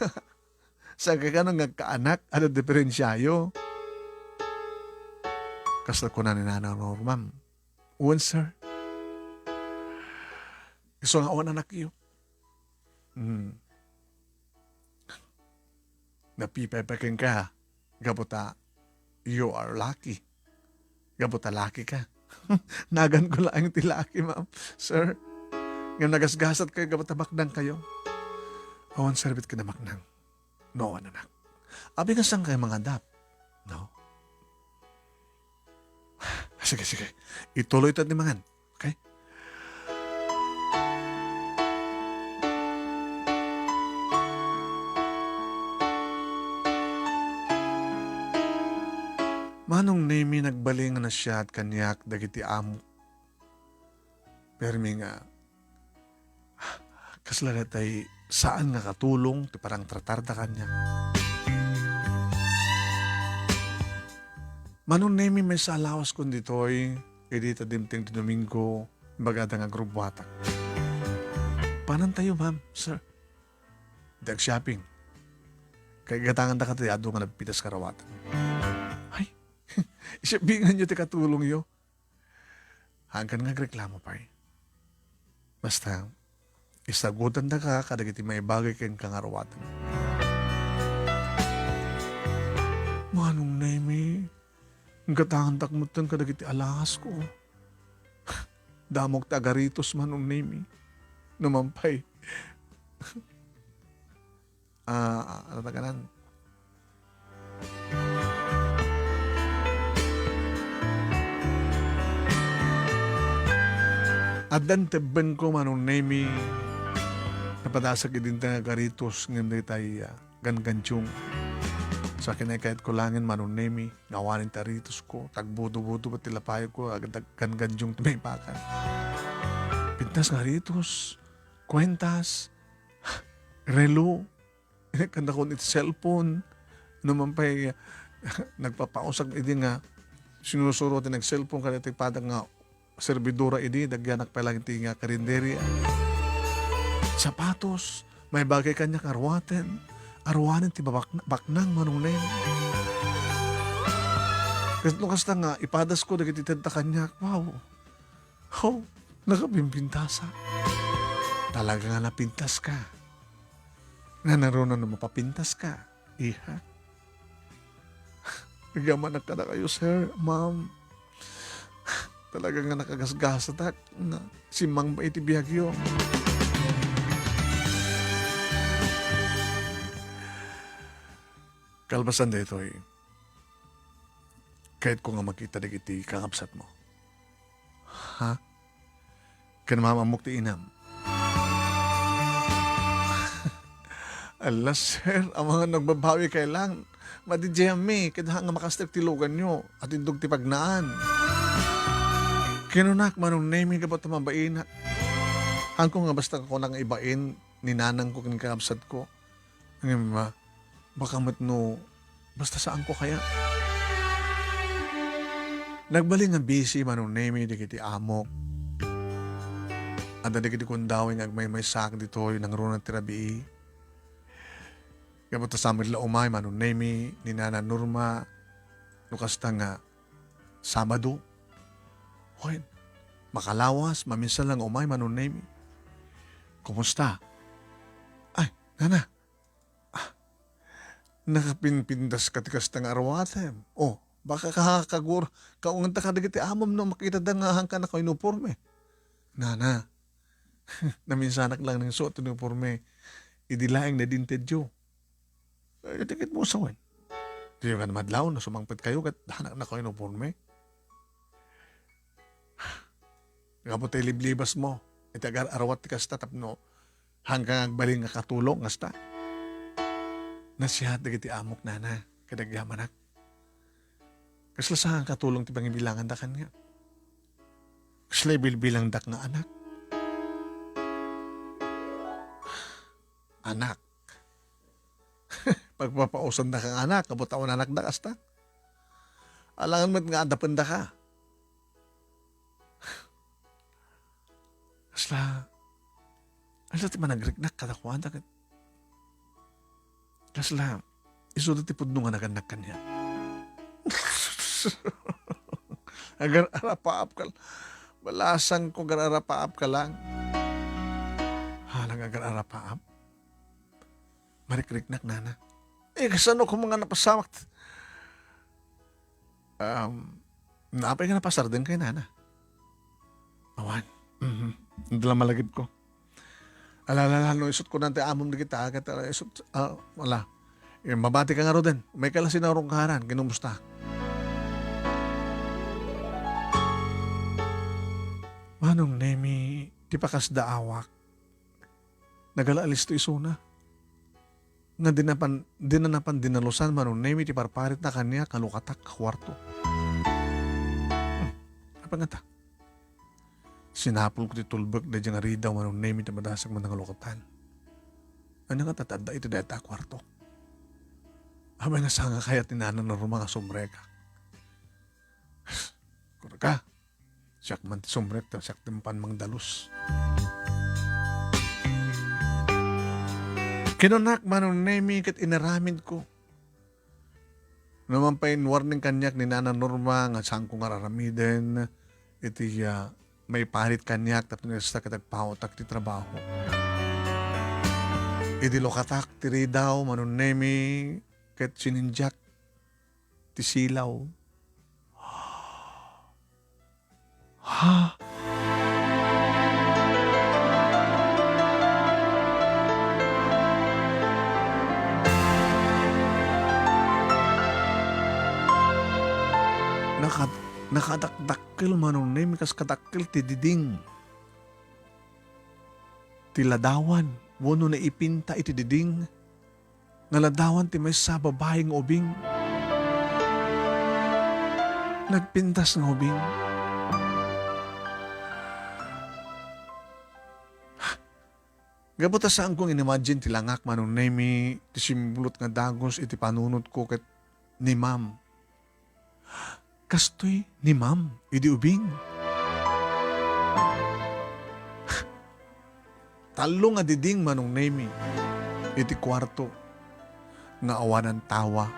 saan kano nga agkaanak, adda diferensiayo. Kasta kuna ni Nanang Norma, "Wen, sir. Isu nga awan anakyo." Hmm. Napipay pay kenka, gapu ta you are lucky. Gapu ta lucky ka. Naganko laeng ti lucky, ma'am, sir. Ngem nagasgasat kayo gapu ta maknang kayo. Awan serbit ken a maknang no awan anak. Abi nga saan kayo mangadap, no? Sige, sige. Ituloy ta ti mangan. Okay? Manong Nemi, nagbalin nga nasiat kaniak dagiti amo. Permi nga, kasla daytay saan nga katulong ti parangtratarda kaniak. Manong Nemi, maysa a lawaskon ditoy, idi ta dimteng ti Domingo, ibagada nga agrubbuatak. Panantayo, ma'am, sir. Di agshopping. Kay gatangandaka ti adu nga nagpitas nga aruaten. Ay, ishoppinganyo ti katulongyo. Haankan nga agreklamo pay. Basta, isagutandaka kadagiti maibagay kenka nga aruaten. Manong Nemi, gatangandak metten kadagiti alahasko. Damok ti agaritos, Manong Nemi. Numan pay. Ah, ano ta kanan? Addan tebbengko, Manong Nemi, napadasak idin nga agaritos ngem daytay, ah, gangandiong. Sa kinaykayatko laengen, Manong Nemi, nga awanen ti aritosko, tagbudo-budo met ti lapayko, agdag-, gangandiong ti maipakan. Pintas nga aritos, kuentas, relo, kanda kun iti cellphone, numan pay, nagpapausag idi nga sinusuro ti nag-cellphone kadagiti padak nga servidora idi, dagyanak pay laeng ti nga karinderia. Sapatos, maibagay kaniak nga aruaten, aruanen ti babak-, baknang, Manong Nemi. Ket no kasta nga ipadasko dagiti tedda kaniak, wow. Oh, nakapimpintasak. Talaga nga napintaska. Nanaruna no mapapintaska, iha. Agyaman kadakayo, sir, ma'am. Talaga nga nakagasgasatak nga simmangba iti biagyo. Kalpasan daytoy, kayatko nga makita dagiti kakabsatmo. Ha? Ken maam-ammok ti inam. Alla, sir, amangan no agbabawi kay lang. Madi diaymi, ket haan nga makastek ti luganyo, at indog ti pagnaan. Kinunak, Manong Nemi, gapu ta mabainak. Haanko nga basta kuna nga ibain ni nanangko ken kakabsatko. Ngem, ah, baka met no, basta saanko kayat. Nagbalin nga busy, Manong Nemi, dagiti amok. Adda dagiti kundawi nga agmaymaysaak ditoy nangruna ti rabii. Gapu ta sa met la umay Manong Nemi ni Nana Norma no kasta nga Sabado. Wen, makalawas, maminsan la nga umay Manong Nemi. Kumusta? Ay, Nana. Ah, nakapinpintas ka ti kasta nga arwatem. Oh, baka ka-, kagur-, kaunganta kadagiti amom no makitada nga haanka nakauniporme. Nana, naminsanak lang nang suot ti uniporme. Idi laeng nadintedyo. Ay, dagiti mo sawen. Diyo nga madlaw no sumangpet kayo ket haannak nakauniporme. Gapu ta iliblibas mo iti agar-arwat ti kasta tapno haanka nga agbalin nga katulong kasta. Nasihat dagiti amok, Nana, kadagiti amanak. Kasla saan katulong ti pangibilanganda kaniak? Kasla ibilbilangdak nga anak? Anak. Pagpapausandaka nga anak, gapu ta awan anakda kasta. Alangan met nga adda pendaka. Kasla, kasla ti managriknak kadakuada ket kasla, isuda ti pudno nga nagannak kaniak. Agar-arapaap ka, balasangko, agar-arapaap ka lang. Halang agar-arapaap? Marikriknak, Nana. Eh, kasano ko nga napasamak? Um, naapay nga napasardeng kay Nana? Awan. Mhm. Adda la malagipko. Ala, ala, ala, no, isut ko nante amom dagita, ket, ah, isut, ah, wala. Eh, mabati ka nga ruden. May kala sinarong karan, kinumusta? Manong Nemi, ti pakasdaawak. Nagala-alisto isuna. Nga di napan, di na napan dinalusan Manong Nemi ti parparitna kaniak nga lukatak a kuarto. Hmm, apay ngata? Sinapulko ti tulbek daydiay nga ridaw Manong Nemi ti madasag man nga lukatan. Ania ngata ti adda iti dayta a kuarto? Apay nga saan nga kayat ni Nana Norma nga sumrekak? Kurka. Siak man ti sumrek, ta siak ti mapan mangdalus. Kinunak Manong Nemi ket inaramidko. Naman pay in-warning kaniak ni Nana Norma nga saanko nga ar-aramiden iti, ah, maiparit kaniak tapno kasta ket agpaotak ti trabaho. Idi lukatak ti ridaw, Manong Nemi, ket sinindiak ti silaw. Ha? Naka-, nakadakdakkel Manong Nemi kas kadakkel ti diding ti ladawan wenno naipinta iti diding nga ladawan ti maysa a babai nga ubing. Nagpintas nga ubing. Gapu ta saanko nga in-imagine ti langak Manong Nemi, ti simbulot nga dagus iti panunotko ket ni Ma'am. Kastoy ni Ma'am idi ubing. Tallo nga diding Manong Nemi iti kuarto nga awanan tawa.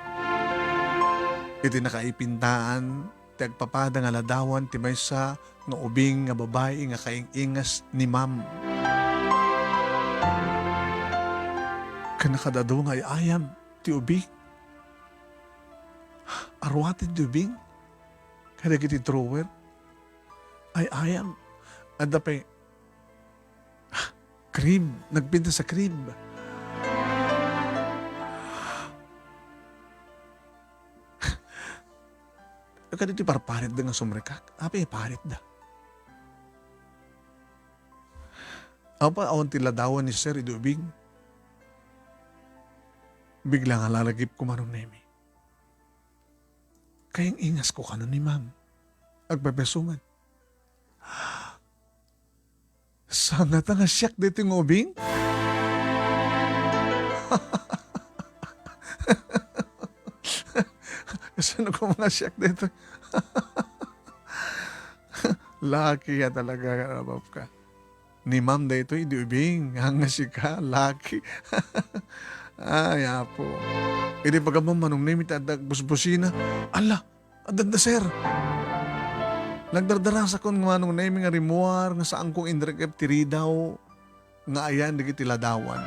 Iti nakaipintaan ti agpapada nga ladawan ti maysa nga ubing nga babai nga kaing-ingas ni Ma'am. Ken kada adu nga ay-ayam ti ubing. Arwaten ti ubing kadagiti drawer. Ay-ayam. Adda pay crib. Nagpintas a crib. Kadagiti parparitda nga sumrekak. Apay paritda? Awan ti ladawan ni Sir idi ubing. Bigla nga lalagipko Manong Nemi. Kaing-ingasko kano ni Ma'am. Agpepeso man. Saan ngata nga siak daytoy nga ubing? Kasano ko nga siak daytoy? Lucky ka talaga, Rabab ka. Ni Ma'am daytoy idi ubing, nga sika, lucky. Ay, Apo. Idi pagabam, Manong Nemi, ti adda agbusbusina. Ala, adda, adda, sir. Nagdardarasakon nga Manong Nemi nga rimmuar nga saankong inrek-ep ti ridaw nga ayan dagiti ladawan.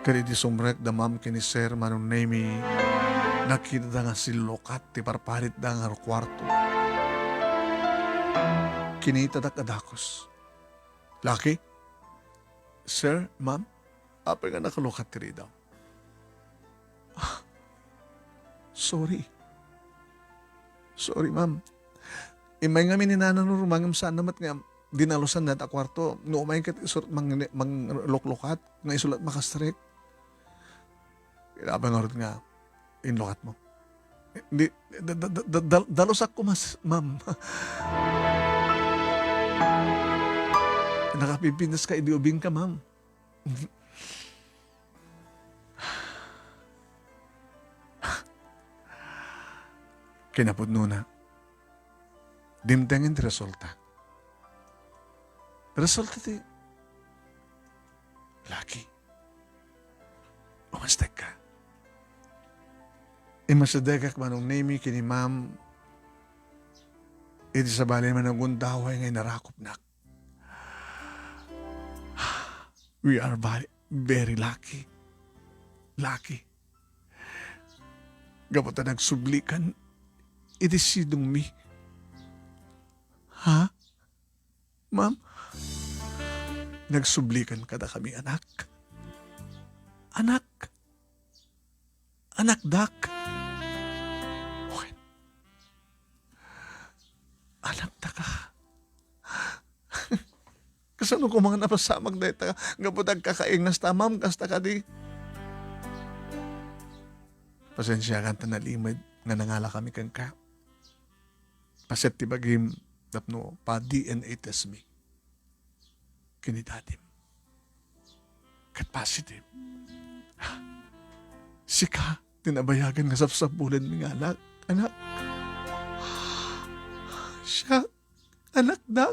Ket idi sumrekda, ma'am, ken ni Sir Manong Nemi, nakitada nga sillukat ti parparitda nga kuarto. Kinitadak a dakes. Lucky? Sir, ma'am, apay nga nakalukat ti ridaw? Ah, sorry. Sorry, ma'am. Immay ngamin ni Nanang Norma ngem saan na met nga dinalusan dayta a kuarto. No umay ket isu met mang-, mangluklukat nga isu met makastrek. Kinapay ngarud nga inlukatmo. Di, da-, da-, da-, da-, dalusak ko mas, ma'am. Nakapipintas ka idi ubing ka, ma'am. Kinapudnona, dimtengen ti resulta. Resulta ti, Lucky, umastekka. Immasidegak, Manong Nemi, ken ni Ma'am, idi sabali man nagundaway nga inarakupnak. We are very, very lucky. Lucky. Gapu ta nagsublikan iti sidongmi. Ha? Ma'am? Nagsublikan kadakami, anak. Anak. Anakdak. Wen. Anakdaka. Kasano koma nga napasamak dayta? Gapu ta agkakaingas ta, ma'am, kasta kadi. Pasensiakan ta nalimed nga nangalakami kenka. Paset ti bagim tapno pa-D N A test mi ken ni dadim. Ket positive. Sika ti nabayagan nga sapsabulenmi nga anak, anak. Siak, anakdak.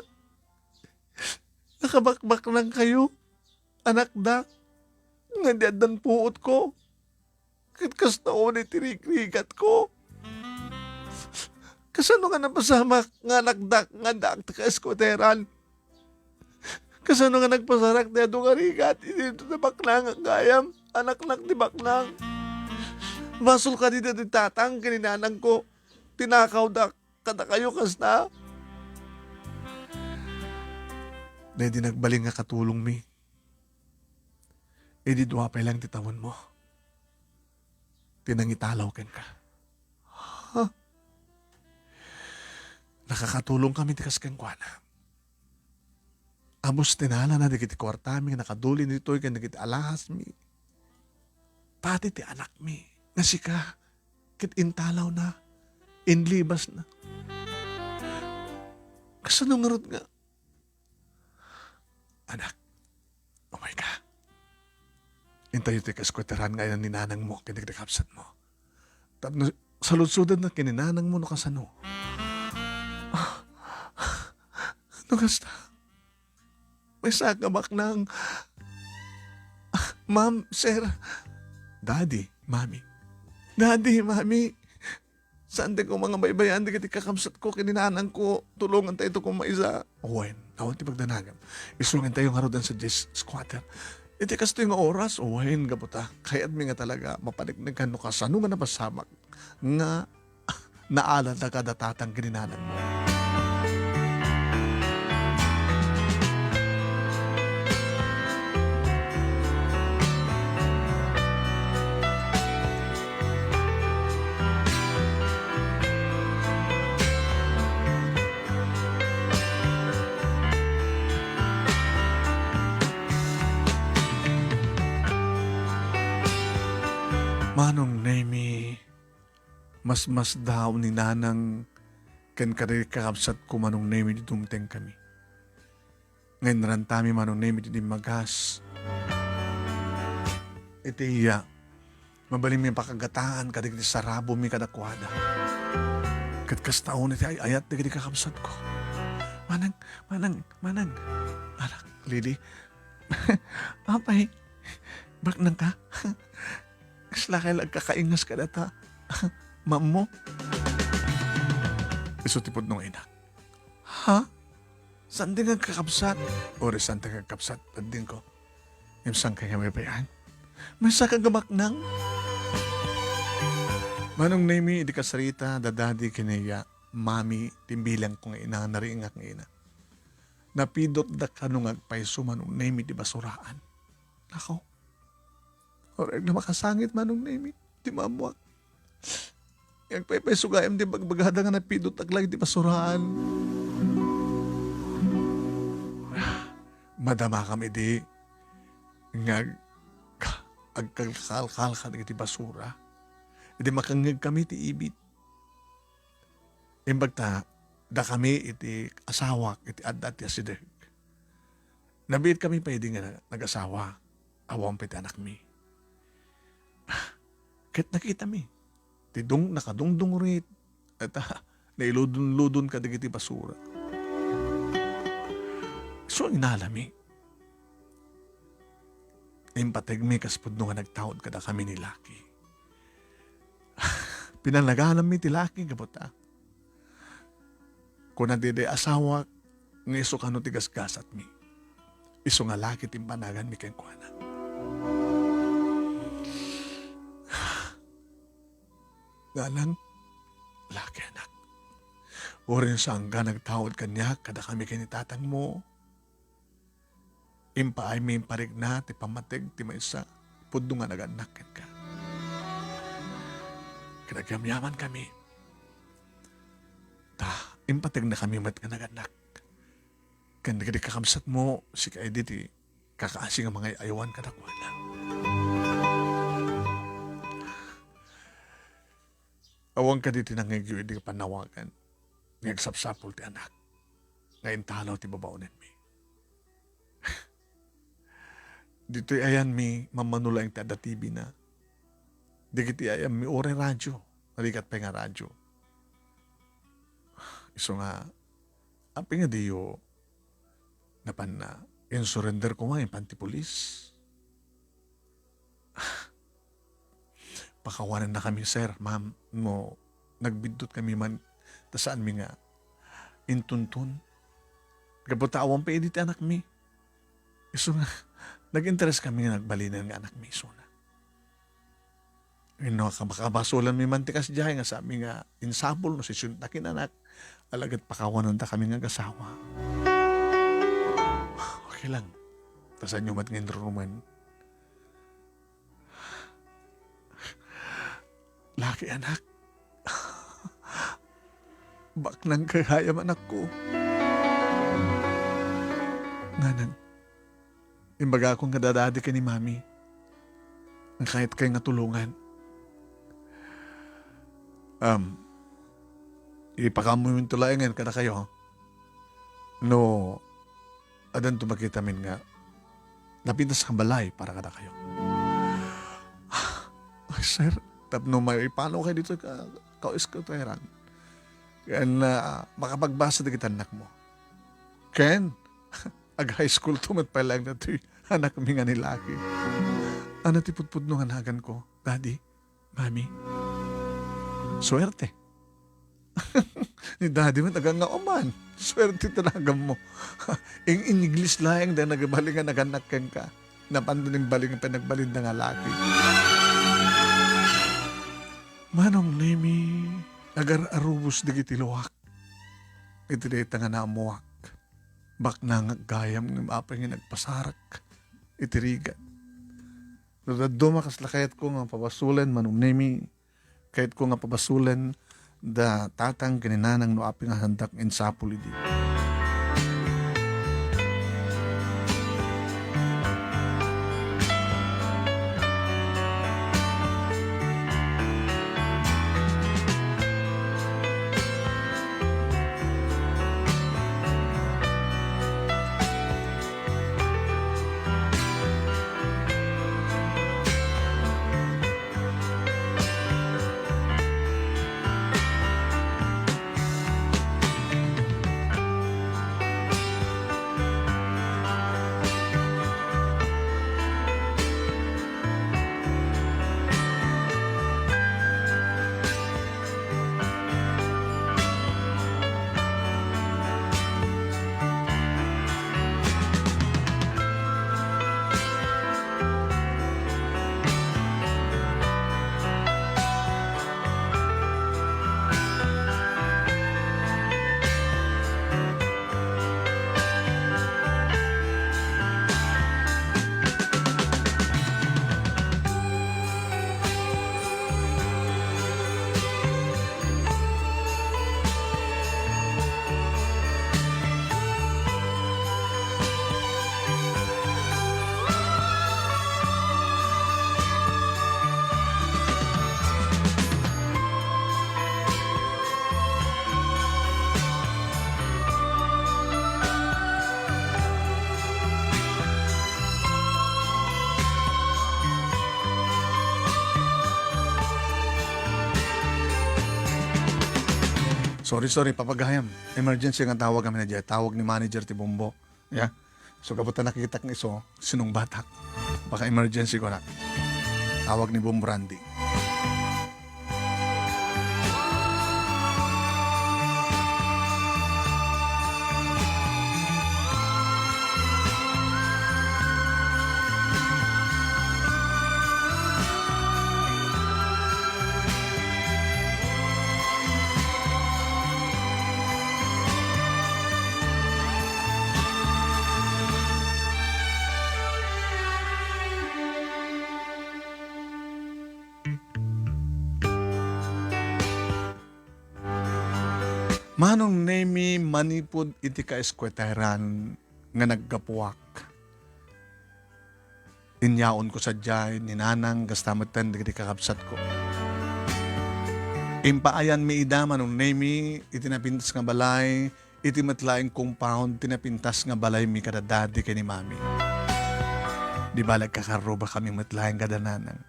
Nakabakbaknangkayo, anakdak, nga di addan puotko. Ket kasta unay ti rigrigatko. Kasano nga napasamak nga anakdak nga addaak ti kaeskuateran? Kasano nga nagpasarak ti adu nga rigat idi nabaknangak gayam? Anaknak ti baknang. Basol kadi daytoy tatang ken ni nanangko. Tinakawdak kadakayo kasta. Daydi nagbalin nga katulongmi. Idi dua pay lang ti tawenmo, ti nangitalaw kenka. Ha? Nakakatulongkami ti kas kenkuana. Abus ti nalana dagiti kuartami nga nakadulin ditoy ken dagiti alahasmi. Pati ti anakmi nga sika ket intalawna, inlibasna. Kasano ngarud nga Anak, umayka. Intayo ti kaeskuateran nga ayan ni nanangmo ken dagiti kabsatmo. Tapno saludsodanna ken ni nanangmo no kasano. No kasta, maysa ka baknang. Ma'am, sir. Daddy, Mami. Daddy, Mami. Saan ti koma nga baybay-an dagiti kakabsatko ken ni nanangko? Tulongantayto koma maysa. Wen, awan ti pagdanagam. Isurongentayo ngarud sa Jess Squatter. Iti kastoy nga oras, wen, gapu ta kayatmi nga talaga mapaneknekan no kasano nga napasamak nga naalada kada tatang ken ni nanangmo. Manong Nemi, masmasdaaw ni Nanang ken kadagiti kakabsatko, Manong Nemi, idi dumtengkami. Nga inrantami, Manong Nemi, ti dimmagas. Iti iya, mabalinmi pakagataan kadagiti sarabomi kadakuada. Ket kasta unay ti ay-ayat dagiti kakabsatko. Manang, manang, manang. Anak, Lily. Apay, Baknangka? Kasla kay la agkakaingas kadata mammo? Isu ti pudno nga inak. Ha? Saan ti nga agkakabsat? Uri, saan ti nga agkabsat, paddingko. Ngem saan kay nga mapay-an? Maysa ka nga baknang? Manong Nemi, idi kasarita da Daddy ken ni Mami, ti imbilangko nga ina, nariingak nga ina. Napidotda kano nga agpayso, Manong Nemi, ti basuraan. Nako. Uray, makasangit, Manong Nemi, ti maammuak. Agpaypayso gayam ti bagbagada nga napidotdak la iti basuraan. Madamakam idi nga ag-, agkalkalka dagiti basura. Idi makangngegkami ti ibit. Imbag ta, dakami iti asawak iti adda ti asideg. Nabiitkami pay idi nga nag-asawa. Awan pay ti anakmi. Ket nakitami ti dung-, nakadungdungrit, ta nailudon-ludon kadagiti basura. So, inalami. Impategmi kas pudno nga nagtaud kadakami ni Lucky. Pinanaganmi ti Lucky, gapu ta kuna daydiay asawak nga isu kano ti gasgasatmi. Isu nga Lucky ti impanaganmi kenkuana. Nanang, Lucky, anak. Uray no saanka nagtaud kaniak, kadakami ken ni tatangmo. Impaaymi, imparikna ti pammateg ti maysa pudno nga nagannak kenka. Ket agyamyamankami. Ta, impategnakami met nga nagannak. Ken dagiti kakabsatmo, sika idi ti kakaasi nga mangay-aywan kadakuada. Awan kadi ti nangngegyo idi pannawagan nga agsapsapul ti anak nga intalaw ti babaonenmi. Ditoy ayanmi, mammano laeng ti adda T V na. Dagiti ayanmi, uray radyo. Rigat pay nga radyo. Isu nga, apay nga diyo napanna insurrender koma, impan ti pulis? Pakawanennakami, sir, ma'am, no nagbiddut kami man, ta saanmi nga intuntun. Gapu ta awan pay idi ti anakmi. Isu nga, nag-interes kami nga nagbalinen nga anakmi isuna. Wenno, kab-, kabasolanmi man ti kasdiay nga saanmi nga insapul no sisiunda ken anak, alagad pakawanendakami nga agasawa. Okay lang. Ta saanyo met nga inrurumen. Lucky, anak. Baknang gayam, anakko. Nganang, imbagakon kada Daddy ken ni Mami nga kayatkayo nga tulongan. Um, ipakaammoyo laengen kadakayo. No, addanto makitamin nga napintas nga balay para kadakayo. Ay, sir, tapno maipanokay ditoy ka, ka-eskwelahan. Ken, ah, makapagbasa dagiti annakmo. Ken, ag-high school to met pay laeng datoy anakmi nga ni Lucky. Ania ti pudpudno nga naganko, Daddy? Mami, suerte. Ni Daddy met, agangaw man. Suerte ti naganmo. Ing-, in-English laeng da nagbalin nga nagannak kenka. Napan din balin nga pinagbalin da nga Lucky. Manong Nemi, agar-arubos dagiti luak. Iti dayta nga naammuak. Baknang gayam ngem apay nga nagpasarak iti rigat. No dadduma, kasla kayatko nga pabasolen, Manong Nemi, kayatko nga pabasolen da tatang ken ni nanang no apay nga saandak nga insapul idi. Sorry, sorry, papagayam. Emergency nga tawag amin na diay. Tawag ni manager ti Bombo. Ya. So, gapu ta nakitak nga isu, sinungbatak. Baka emergency ko na. Tawag ni Bombo Randy. Manong Nemi, manipud iti kaeskueteran nga naggapuak, inyaonko sadiay ni Nanang, kasta metten dagiti kakabsatko. Impaayanmi ida, Manong Nemi, iti napintas nga balay, iti met laeng compound ti napintas nga balaymi kada Daddy ken ni Mami. Di bale, agkakarrubakami met laeng kada Nanang.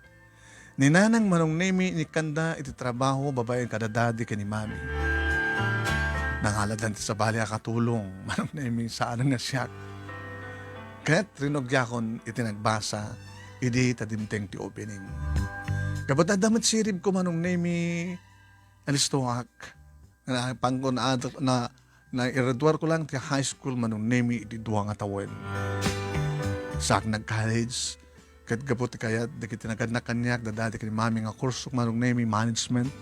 Ni Nanang, Manong Nemi, inikkanda iti trabaho babaen kada Daddy ken ni Mami. Nangalatdan ti sabali a katulong, Manong Nemi, saan nga siak. Ket rinugiakon iti nagbasa idi ta dimteng ti opening. Gapu ta adda met siribko, Manong Nemi, nalistoak. Napangko na, na, nagraduarko lang ti high school, Manong Nemi, iti dua nga tawen. Saak nag-college, ket gapu ti kayat dagiti nagannak kaniak, da Daddy ken ni Mami, nga kursok, Manong Nemi, management.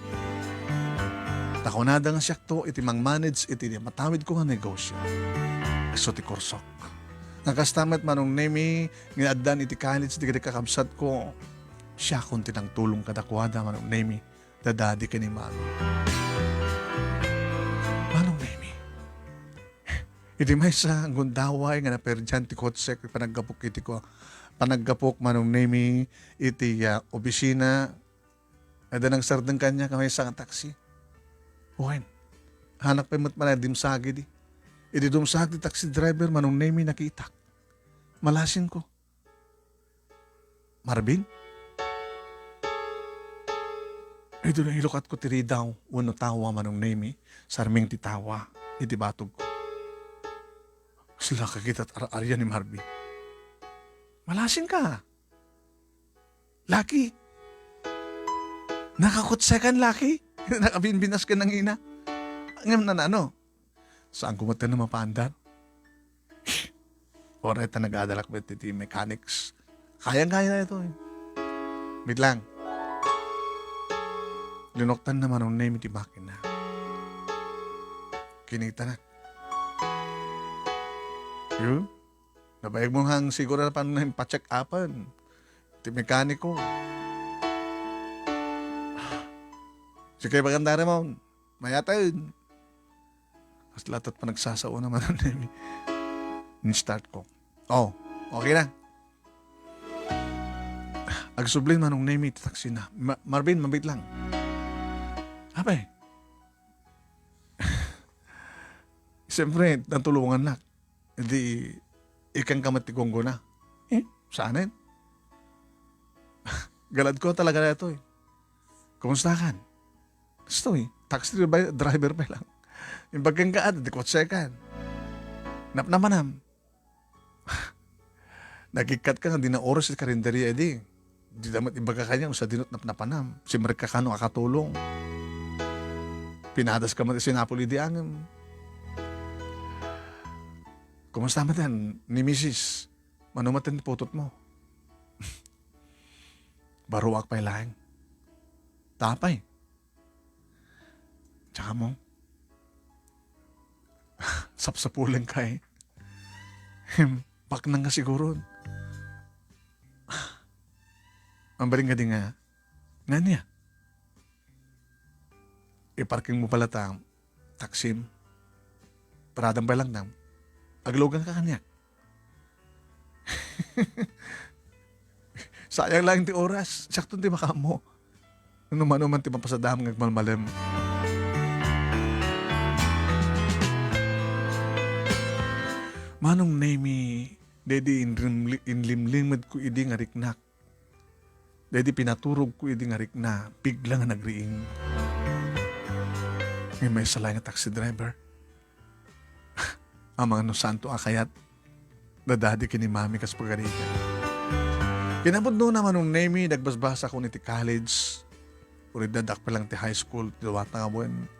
Ta kunada nga siakto iti mang-manage iti matawidko nga negosyo. Isu ti kursok. Nga kasta met, Manong Nemi, nga addan iti college dagiti kakabsatko, siakon ti nangtulong kadakuada, Manong Nemi, da Daddy ken ni Mami. Manong Nemi, iti maysa nga gundaway nga naperdian ti kotsek, panaggapok iti ko-, panaggapok, Manong Nemi, iti, ah, opisina, adda nagsardeng kaniak a maysa nga taksi. Wen, haanak pay met man a dimsagi di. Idi dumsag ti taxi driver, Manong Nemi, nakitak. Malasinko. Marvin? Idi nilukatko ti ridaw wenno tawa, Manong Nemi, sarming ti tawa iti batogko. Kasla kakita ti ar-aria ni Marvin. Malasinka. Laki. Nakakutsekan, laki. Nakabinbinas ka nangina. Ngem nanano? Saanko met a mapaandar. Uray ta nagadalak met iti mechanics. Kayang-kaya na ito, eh. Wait lang. Linuktan na, Manong Nemi, ti makina. Kinita na. Yun. Nabayag mo nga siguro na paano na yung pa-check upan. Ti mekaniko. Sige, maganda, Ramon. Mayatan. Kasla ito't panagsasao na, Manong Nemi. In-start ko. Oh, okay na. Agsubli, Manong Nemi, ti taksi na. Ma-, Marvin, mabit lang. Apay. Siyempre, natulungan na. Idi, ikkan ka met ti gunggona. Eh, saanen? Galad ko talaga na ito, eh. Kumusta kan? Gusto, eh. Taxi driver, driver pa lang. Yung pagkanggaad, di kotsekan. Napnapanam. Nagikkat ka nga di na oras ti karinderya, idi. Di da met ibaga kaniak no sadino ti napnapanam. Simrek ka kano a katulong. Pinadas ka met iti sinapol idi angem. Kumusta met ni misis? Mano met ti putotmo? Baruak pay laeng. Tapay. Tsaka mo, sapsapulen ka eh. Baknang ka siguro. Ang baling nga di nga, nga niya. Iparking mo pala ta, taksim. Paradam pa lang tam. Aglugan ka kaniak. Sayang lang ti oras. Sakto ti makaammo. No mano man ti mapasadam nga agmalmalem. Manong Nemi, daydi inrimli-, inlimlimedko idi nga riknak. Daydi pinaturogko idi nga rikna, bigla nga nagriing. Ngem maysa laeng nga taxi driver. Amangan no saanto a kayat da Daddy ken ni Mommy kas pagarigan. Kinapudnona, Manong Nemy, nagbasbasak iti college. Uray adda pa lang ti high school, ti dua nga wen.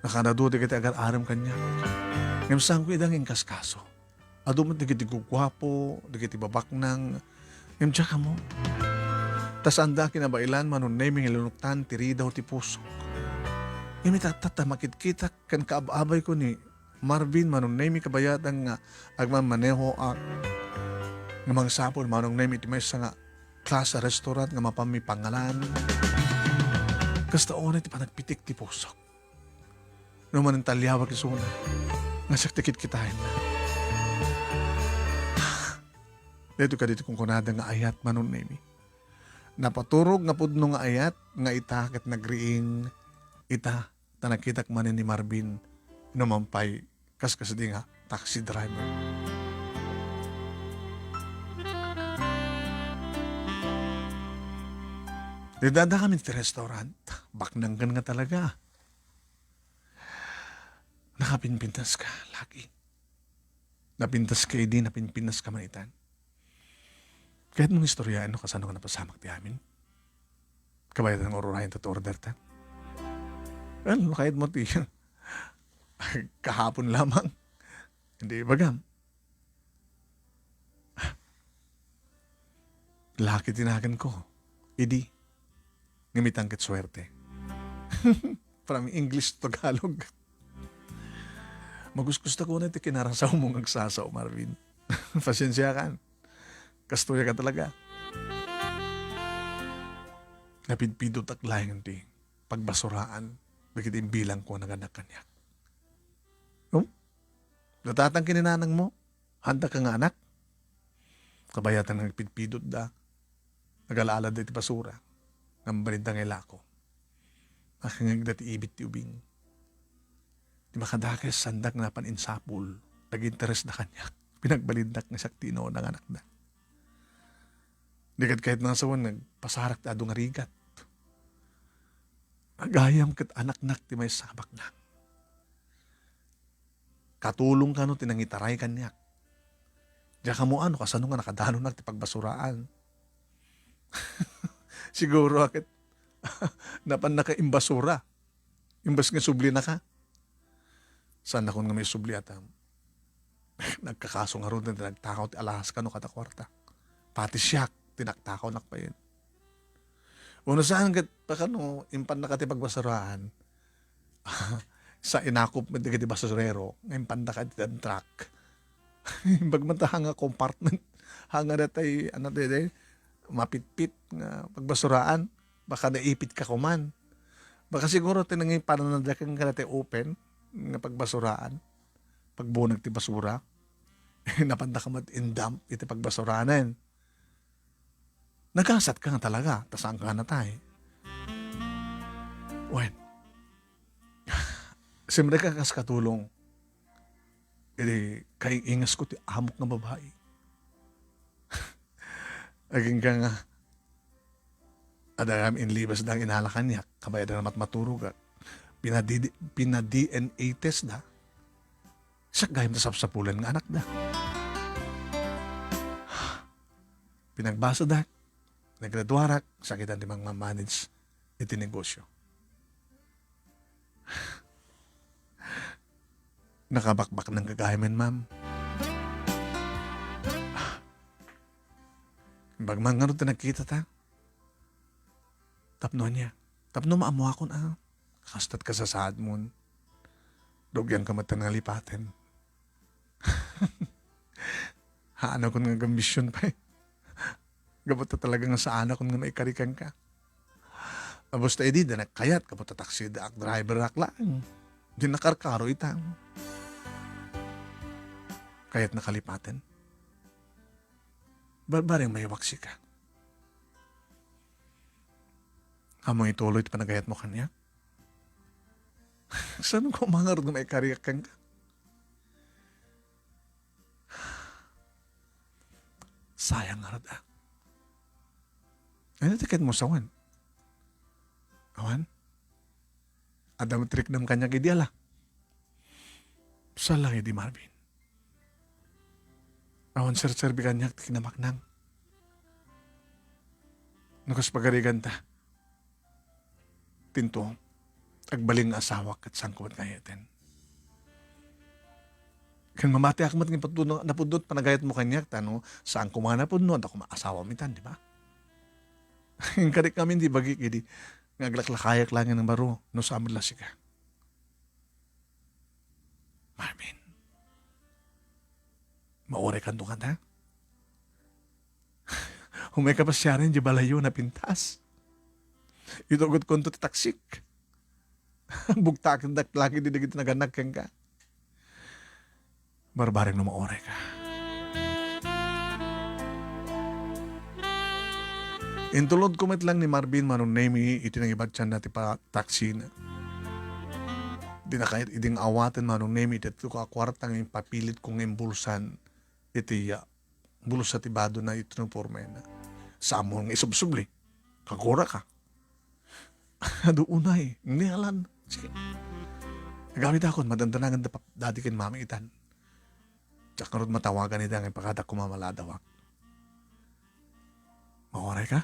Nakaadu dagiti agar-arem kaniak. Ngem saanko ida nga inkaskaso. Adu met dagiti guguapo, dagiti babaknang, ngem diak ammo. Ta saanda a kinabaelan, Manong Nemy, nga linuktan ti ridaw ti pusok. Ngem ita, ta makitkitak ken kaab-abayko ni Marvin, Manong Nemy, kabayatan nga agmamanehoak nga mangsapul, Manong Nemy, iti maysa nga klase a restaurant nga mapanmi pangngalan. Kasta unay ti panagpitik ti pusok. No manintaliawak isuna, nga siak ti kitkitaenna. Daytoy kadi ti kunkunada nga ayat, Manong Nemy. Napaturog nga pudno nga ayat nga ita ket nagriing ita ta nakitak manen ni Marvin, no man pay kaskasdi nga taxi driver. Didada kami ti restaurant. Baknanggan nga talaga. Nakapinpintas ka, laki. Napintas ka idi, napinpintas ka man itan. Kayat mong istoryaen no kasano nga napasamak ti amin? Kabayatan nga ururayen ta ti order ta. Well, no kayat mo ti kahapon lamang. Hindi ibagam. Laki ti naganko. Idi. Ngem itan ket suerte. From English to Tagalog. Maguskos ta kunay ti kinarasaw mo nga agsasaw, Marvin. Pasiensiakan. Kastoy ka talaga. Napidpidotak laeng ti pagbasuraan dagiti imbilangko a nanganak kaniak. No? Natatang ken ni nanangmo? Haanda ka nga anak? Kabayatan nga agpidpidotda. Nagala-alada iti basura. Ngem balinda nga ilako. Nakangngegda ti ibit ti ubing. Ti makadakes, saandak napan insapul. Nag-interesda kaniak. Pinagbalindak nga siak ti inuna nga anakda. Di ket kayat nga sawen, nagpasarak ti adu nga rigat. Agayam ket anaknak ti maysa a baknang. Katulong kano ti nangitaray kaniak. Diak ammoan no kasano nga nakadanonak ti pagbasuraan. Siguro a ket napannaka imbasura. Imbes nga sublinaka. Saannakon nga maisubli a ta nagkakaso ngarud ti nagtakaw ti alahas kano kada kuarta. Pati siak, ti nagtakawnak payen. Wenno saan ket, pakano, impannaka ti pagbasuraan. Sa inakop met dagiti basurero, nga impannaka iti dump truck. Imbag man ta nga compartment. Nga datay, ano, daydiay, mapitpit nga pagbasuraan. Baka naipit ka kuman. Baka siguro ti nangipananadakeng ka daytoy open nga pagbasuraan. Pagbunag ti basura. Napanda ka met indump iti pagbasuranen. Nagasat ka nga talaga, ta saan ka natay. Wen, simre ka kas katulong. Idi kaing-ingas ko ti amok nga babai. Agingga nga, adda kami inlibas dang inala kaniak, kabayat da matmaturog, a pinadi-, pina-D N A test da. Siak gayam ta sapsapulan nga anakda. Pinagbasa da, naggraduarak, siak itan ti mangmamanage iti negosyo. Nakabakbaknang gagayamen, ma'am. Bagman ngarud ti nagkita ta. Tapno ania? Tapno maammoakon a kastat kasasaadmon. Rugian ka met ta nalipaten. Haanakon nga agambisyon pay. Gapu ta talaga nga saanakon nga maikari kenka. Basta idi, da nakkayat, gapu ta taxi da ak, driver ak laeng. Di nakarkaro ita. Kayat nakalipaten. Barbareng maiwaksi ka. Ammo ituloy ti panagayat mo kaniak? Saan ko mangarud nga maikariak kenka? Sayang ngarud, a. Ano ti ket mo sawen? Awan? Adda met riknam kaniak idi, ala. Saan lang idi, Marvin. Awan serserbi kaniak ti kinamaknang. No kas pagariganta, tinto, agbalin nga asawak ket saanko met nga ayaten. Ken mamatiak met nga ipudno, napudno ti panagayatmo kaniak, ta no, saan koma nga napudno, adda koma asawam itan, di ba? Inkarik ngamin ti ibagik idi nga aglaklakayak laeng nga baro, no saan met la sika. Marvin, mauraykanto kanta? Umayka pasiaren idiay balayyo a napintas. Itugotkonto ti taksik. Bugtakendak lagi dagiti nagannak kenka. Barbareng no maurayka. Intulodko met lang ni Marvin, Manong Nemy, iti nangibatianna ti pa-, taksina. Dinaka idi nga awaten, Manong Nemy, ti atoka a kuarta nga impapilitko nga imbulsan iti, ah, bulsa ti badona iti unipormena. Saan mo nga isubsubli. Kaguraka. Adu unay, nialan. Sige. Agawidakon, madandanangan da pap-, dadi ken mami itan. Diak ngarud matawagan ida nga ipakadak koma maladawak. Maurayka?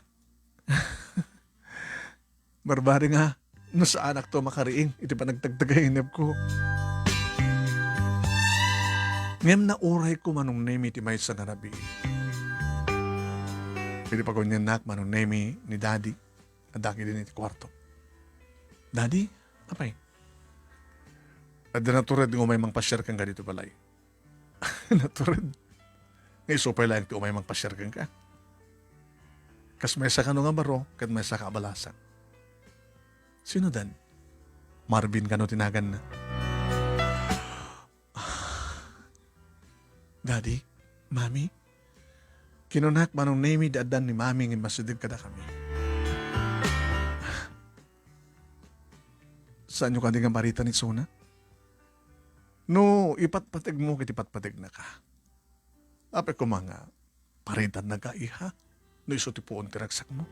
Barbareng a, no saanakto makariing iti panagtagtagayinepko. Ngem naurayko, Manong Nemy, ti maysa nga rabii. Idi paguniannak, Manong Nemy, ni Daddy, adda ketdi iti kuarto. "Daddy, apay?" "Adda natured nga umay mangpasiar kenka ditoy balay." "Natured? Nga isu pay laeng ti umay mangpasiar kenka? Kas maysa kano nga baro, ket maysaka a balasan." "Sino dan?" "Marvin kano ti naganna." "Daddy, Mami, kinunak, Manong Nemy, ti addan ni Mami nga immasideg kadakami." "Saanyo kadi nga paritan isuna? No ipatpategmo ket ipatpategnaka, apay koma nga paritannaka, iha, no isu ti puon ti ragsakmo?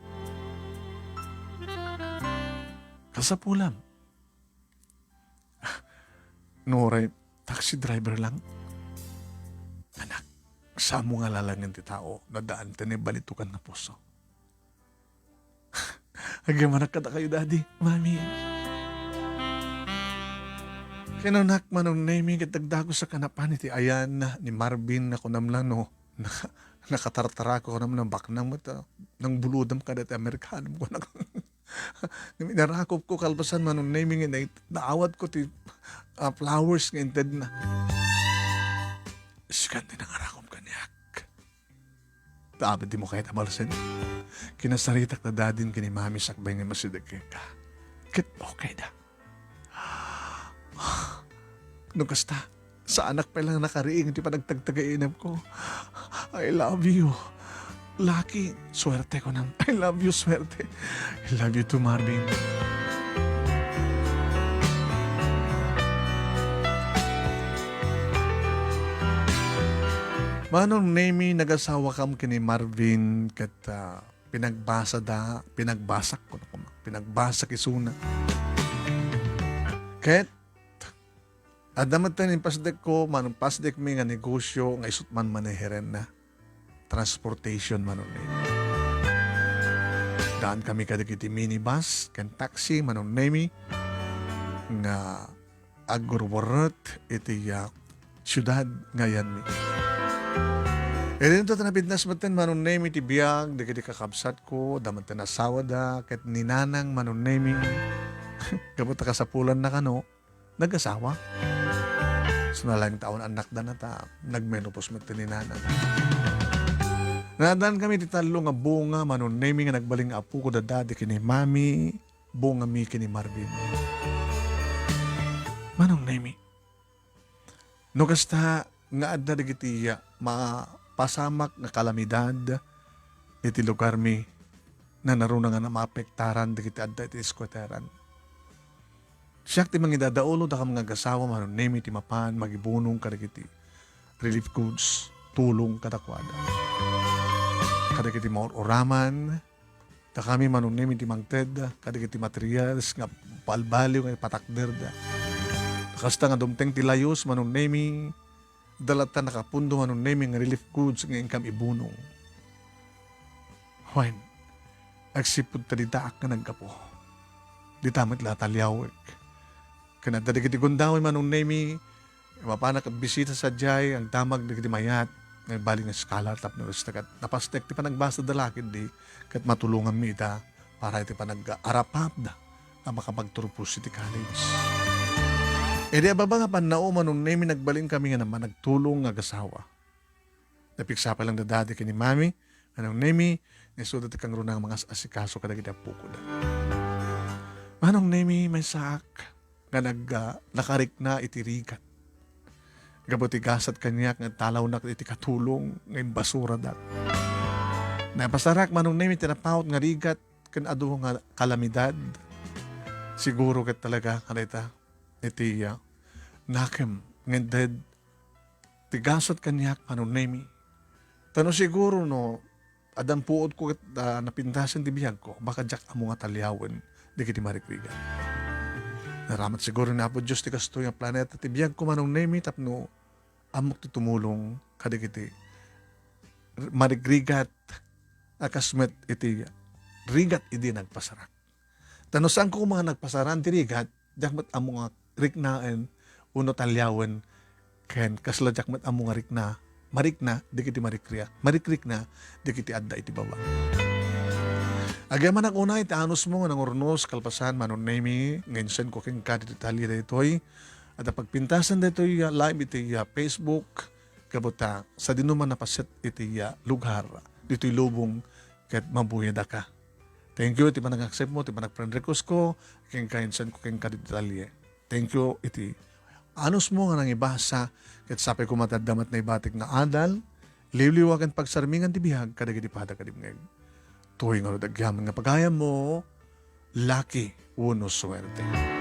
Kasapulam. No uray taxi driver lang." "Anak, saanmo nga lalangen ti tao no adda anti-, naibalitok nga puso?" "Agyamanak kadakayo, Daddy, Mami." Kinunak, Manong Nemy, ket dagdagosak a napan iti ayan ni Marvin nga kunam lang no, naka-, nakatartarako kunam no baknang met, ah, nangbulodem kadagiti Amerikano, kunak. Ngem inarakopko kalpasan, Manong Nemy, nga nai-, naawatko ti, ah, flowers nga intedna. "Sikan ti nangarakop kaniak. Ta amin dimo kayat a malsen. Kinasaritak da Daddy ken ni Mami sakbay nga immasideg kenka. Ket okay da. No kasta, saanak pay lang nakariing iti panagtagtagainepko. I love you, Lucky. Suerte, kunam. I love you, Suerte. I love you too, Marvin." Manong Nemy, nagasawakam ken ni Marvin ket, ah, pinagbasada, pinagbasak, kunak, pinagbasak isuna. Ket adda met ti impasdekko, Manong, pasdekmi nga negosyo nga isut' man maneherenna. Transportation, Manong Nemy. Daankami kadagiti minibus ken taxi, Manong Nemy, nga agwarwaret iti, ah, siudad nga ayanmi. Idinto ta napidnas metten, Manong Nemy, ti biag dagiti kakabsatko, adda metten asawada, ket ni Nanang, Manong Nemy. Gapu ta kasapulanna kano, nagasawa. Suna laeng ta awan annakda na ta nagmenopause metten ni Nanang. Naaddankami ti tallo nga bunga, Manong Nemy, nga nagbalin nga apoko da Daddy ken ni Mami, bungami ken ni Marvin. Manong Nemy, no kasta nga adda dagiti mapasamak nga kalamidad iti lugarmi, nanaruna nga maapektaran dagiti adda iti eskueteran. Siak ti mangidadaulo, dakam nga agasawa, Manong Nemy, ti mapan mangibunong kadagiti relief goods, tulong kadakuada. Kadagiti maur-uraman, Dakami, Manong Nemi, ti mangted kadagiti materials nga balbaliw nga ipatakderda. Kasta nga dumteng ti layus, Manong Nemi, adda latta nakapundo, Manong Nemi, nga relief goods nga inkam ibunong. Wen, agsipud ta ditaak nga naggapu. Dita met la taliawek. Ken adda dagiti gundaway, Manong Nemi, mapanak bisita sadiay, agdamag dagiti mayat nga ibaling nga scholar tapno kasta ket napastek ti panagbasada la ketdi, ket matulonganmi ita para iti panag-arapatda a makapagturpos iti college. Idi ababa nga pannao, Manong Nemi, nagbalinkami nga managtulong nga agasawa. Napigsa pay lang da Daddy ken ni Mami, Manong Nemi, nga isuda ti kangruna nga mangas-asikaso kadagiti appokoda. Manong Nemi, maysaak nga nag-, ah, nakarikna iti rigat. Gapu ti gasat kaniak nga talawnak iti katulong nga imbasuradak. Napasarak, Manong Nemi, ti napaut nga rigat ken adu nga kalamidad. Siguro ket talaga, kanita, iti, ah, nakem nga inted ti gasat kaniak, Manong Nemi. Ta no siguro no addan puotko ket, ah, napintasen ti biagko, baka diak ammo nga taliawen dagiti marikrigat. Naramat siguro ni Apo Dios ti kastoy nga planeta ti biagko, Manong Nemi, tapno ammok ti tumulong kadagiti r-, marikrigat a kas met iti rigat idi nagpasarak. Ta no saanko koma nga nagpasaran ti rigat, diak met ammo nga riknaen wenno taliawen, ken kasla diak met ammo nga rikna, marikna dagiti marikria-, marikrikna dagiti adda iti baba. Agyamanak unay iti anusmo nga nangurnos kalpasan, Manong Nemi, nga insenko kenka ti detalye daytoy. Adda pagpintasen daytoy, ah, live iti, ah, Facebook, gapu ta sadino man napaset iti, ah, lugar, ditoy lubong, ket mabuyadaka. Thank you iti panag-accept mo, iti panag-friend request ko, kenka, insenko kenka ti detalye. Thank you iti anusmo nga nangibasa, ket sapay koma ti adda met naibatik nga adal, liwliwa ken pagsarmingan ti biag kadagiti pada kadimngeg. Tuy ngarud agyaman nga pagayammo, lucky wenno suerte.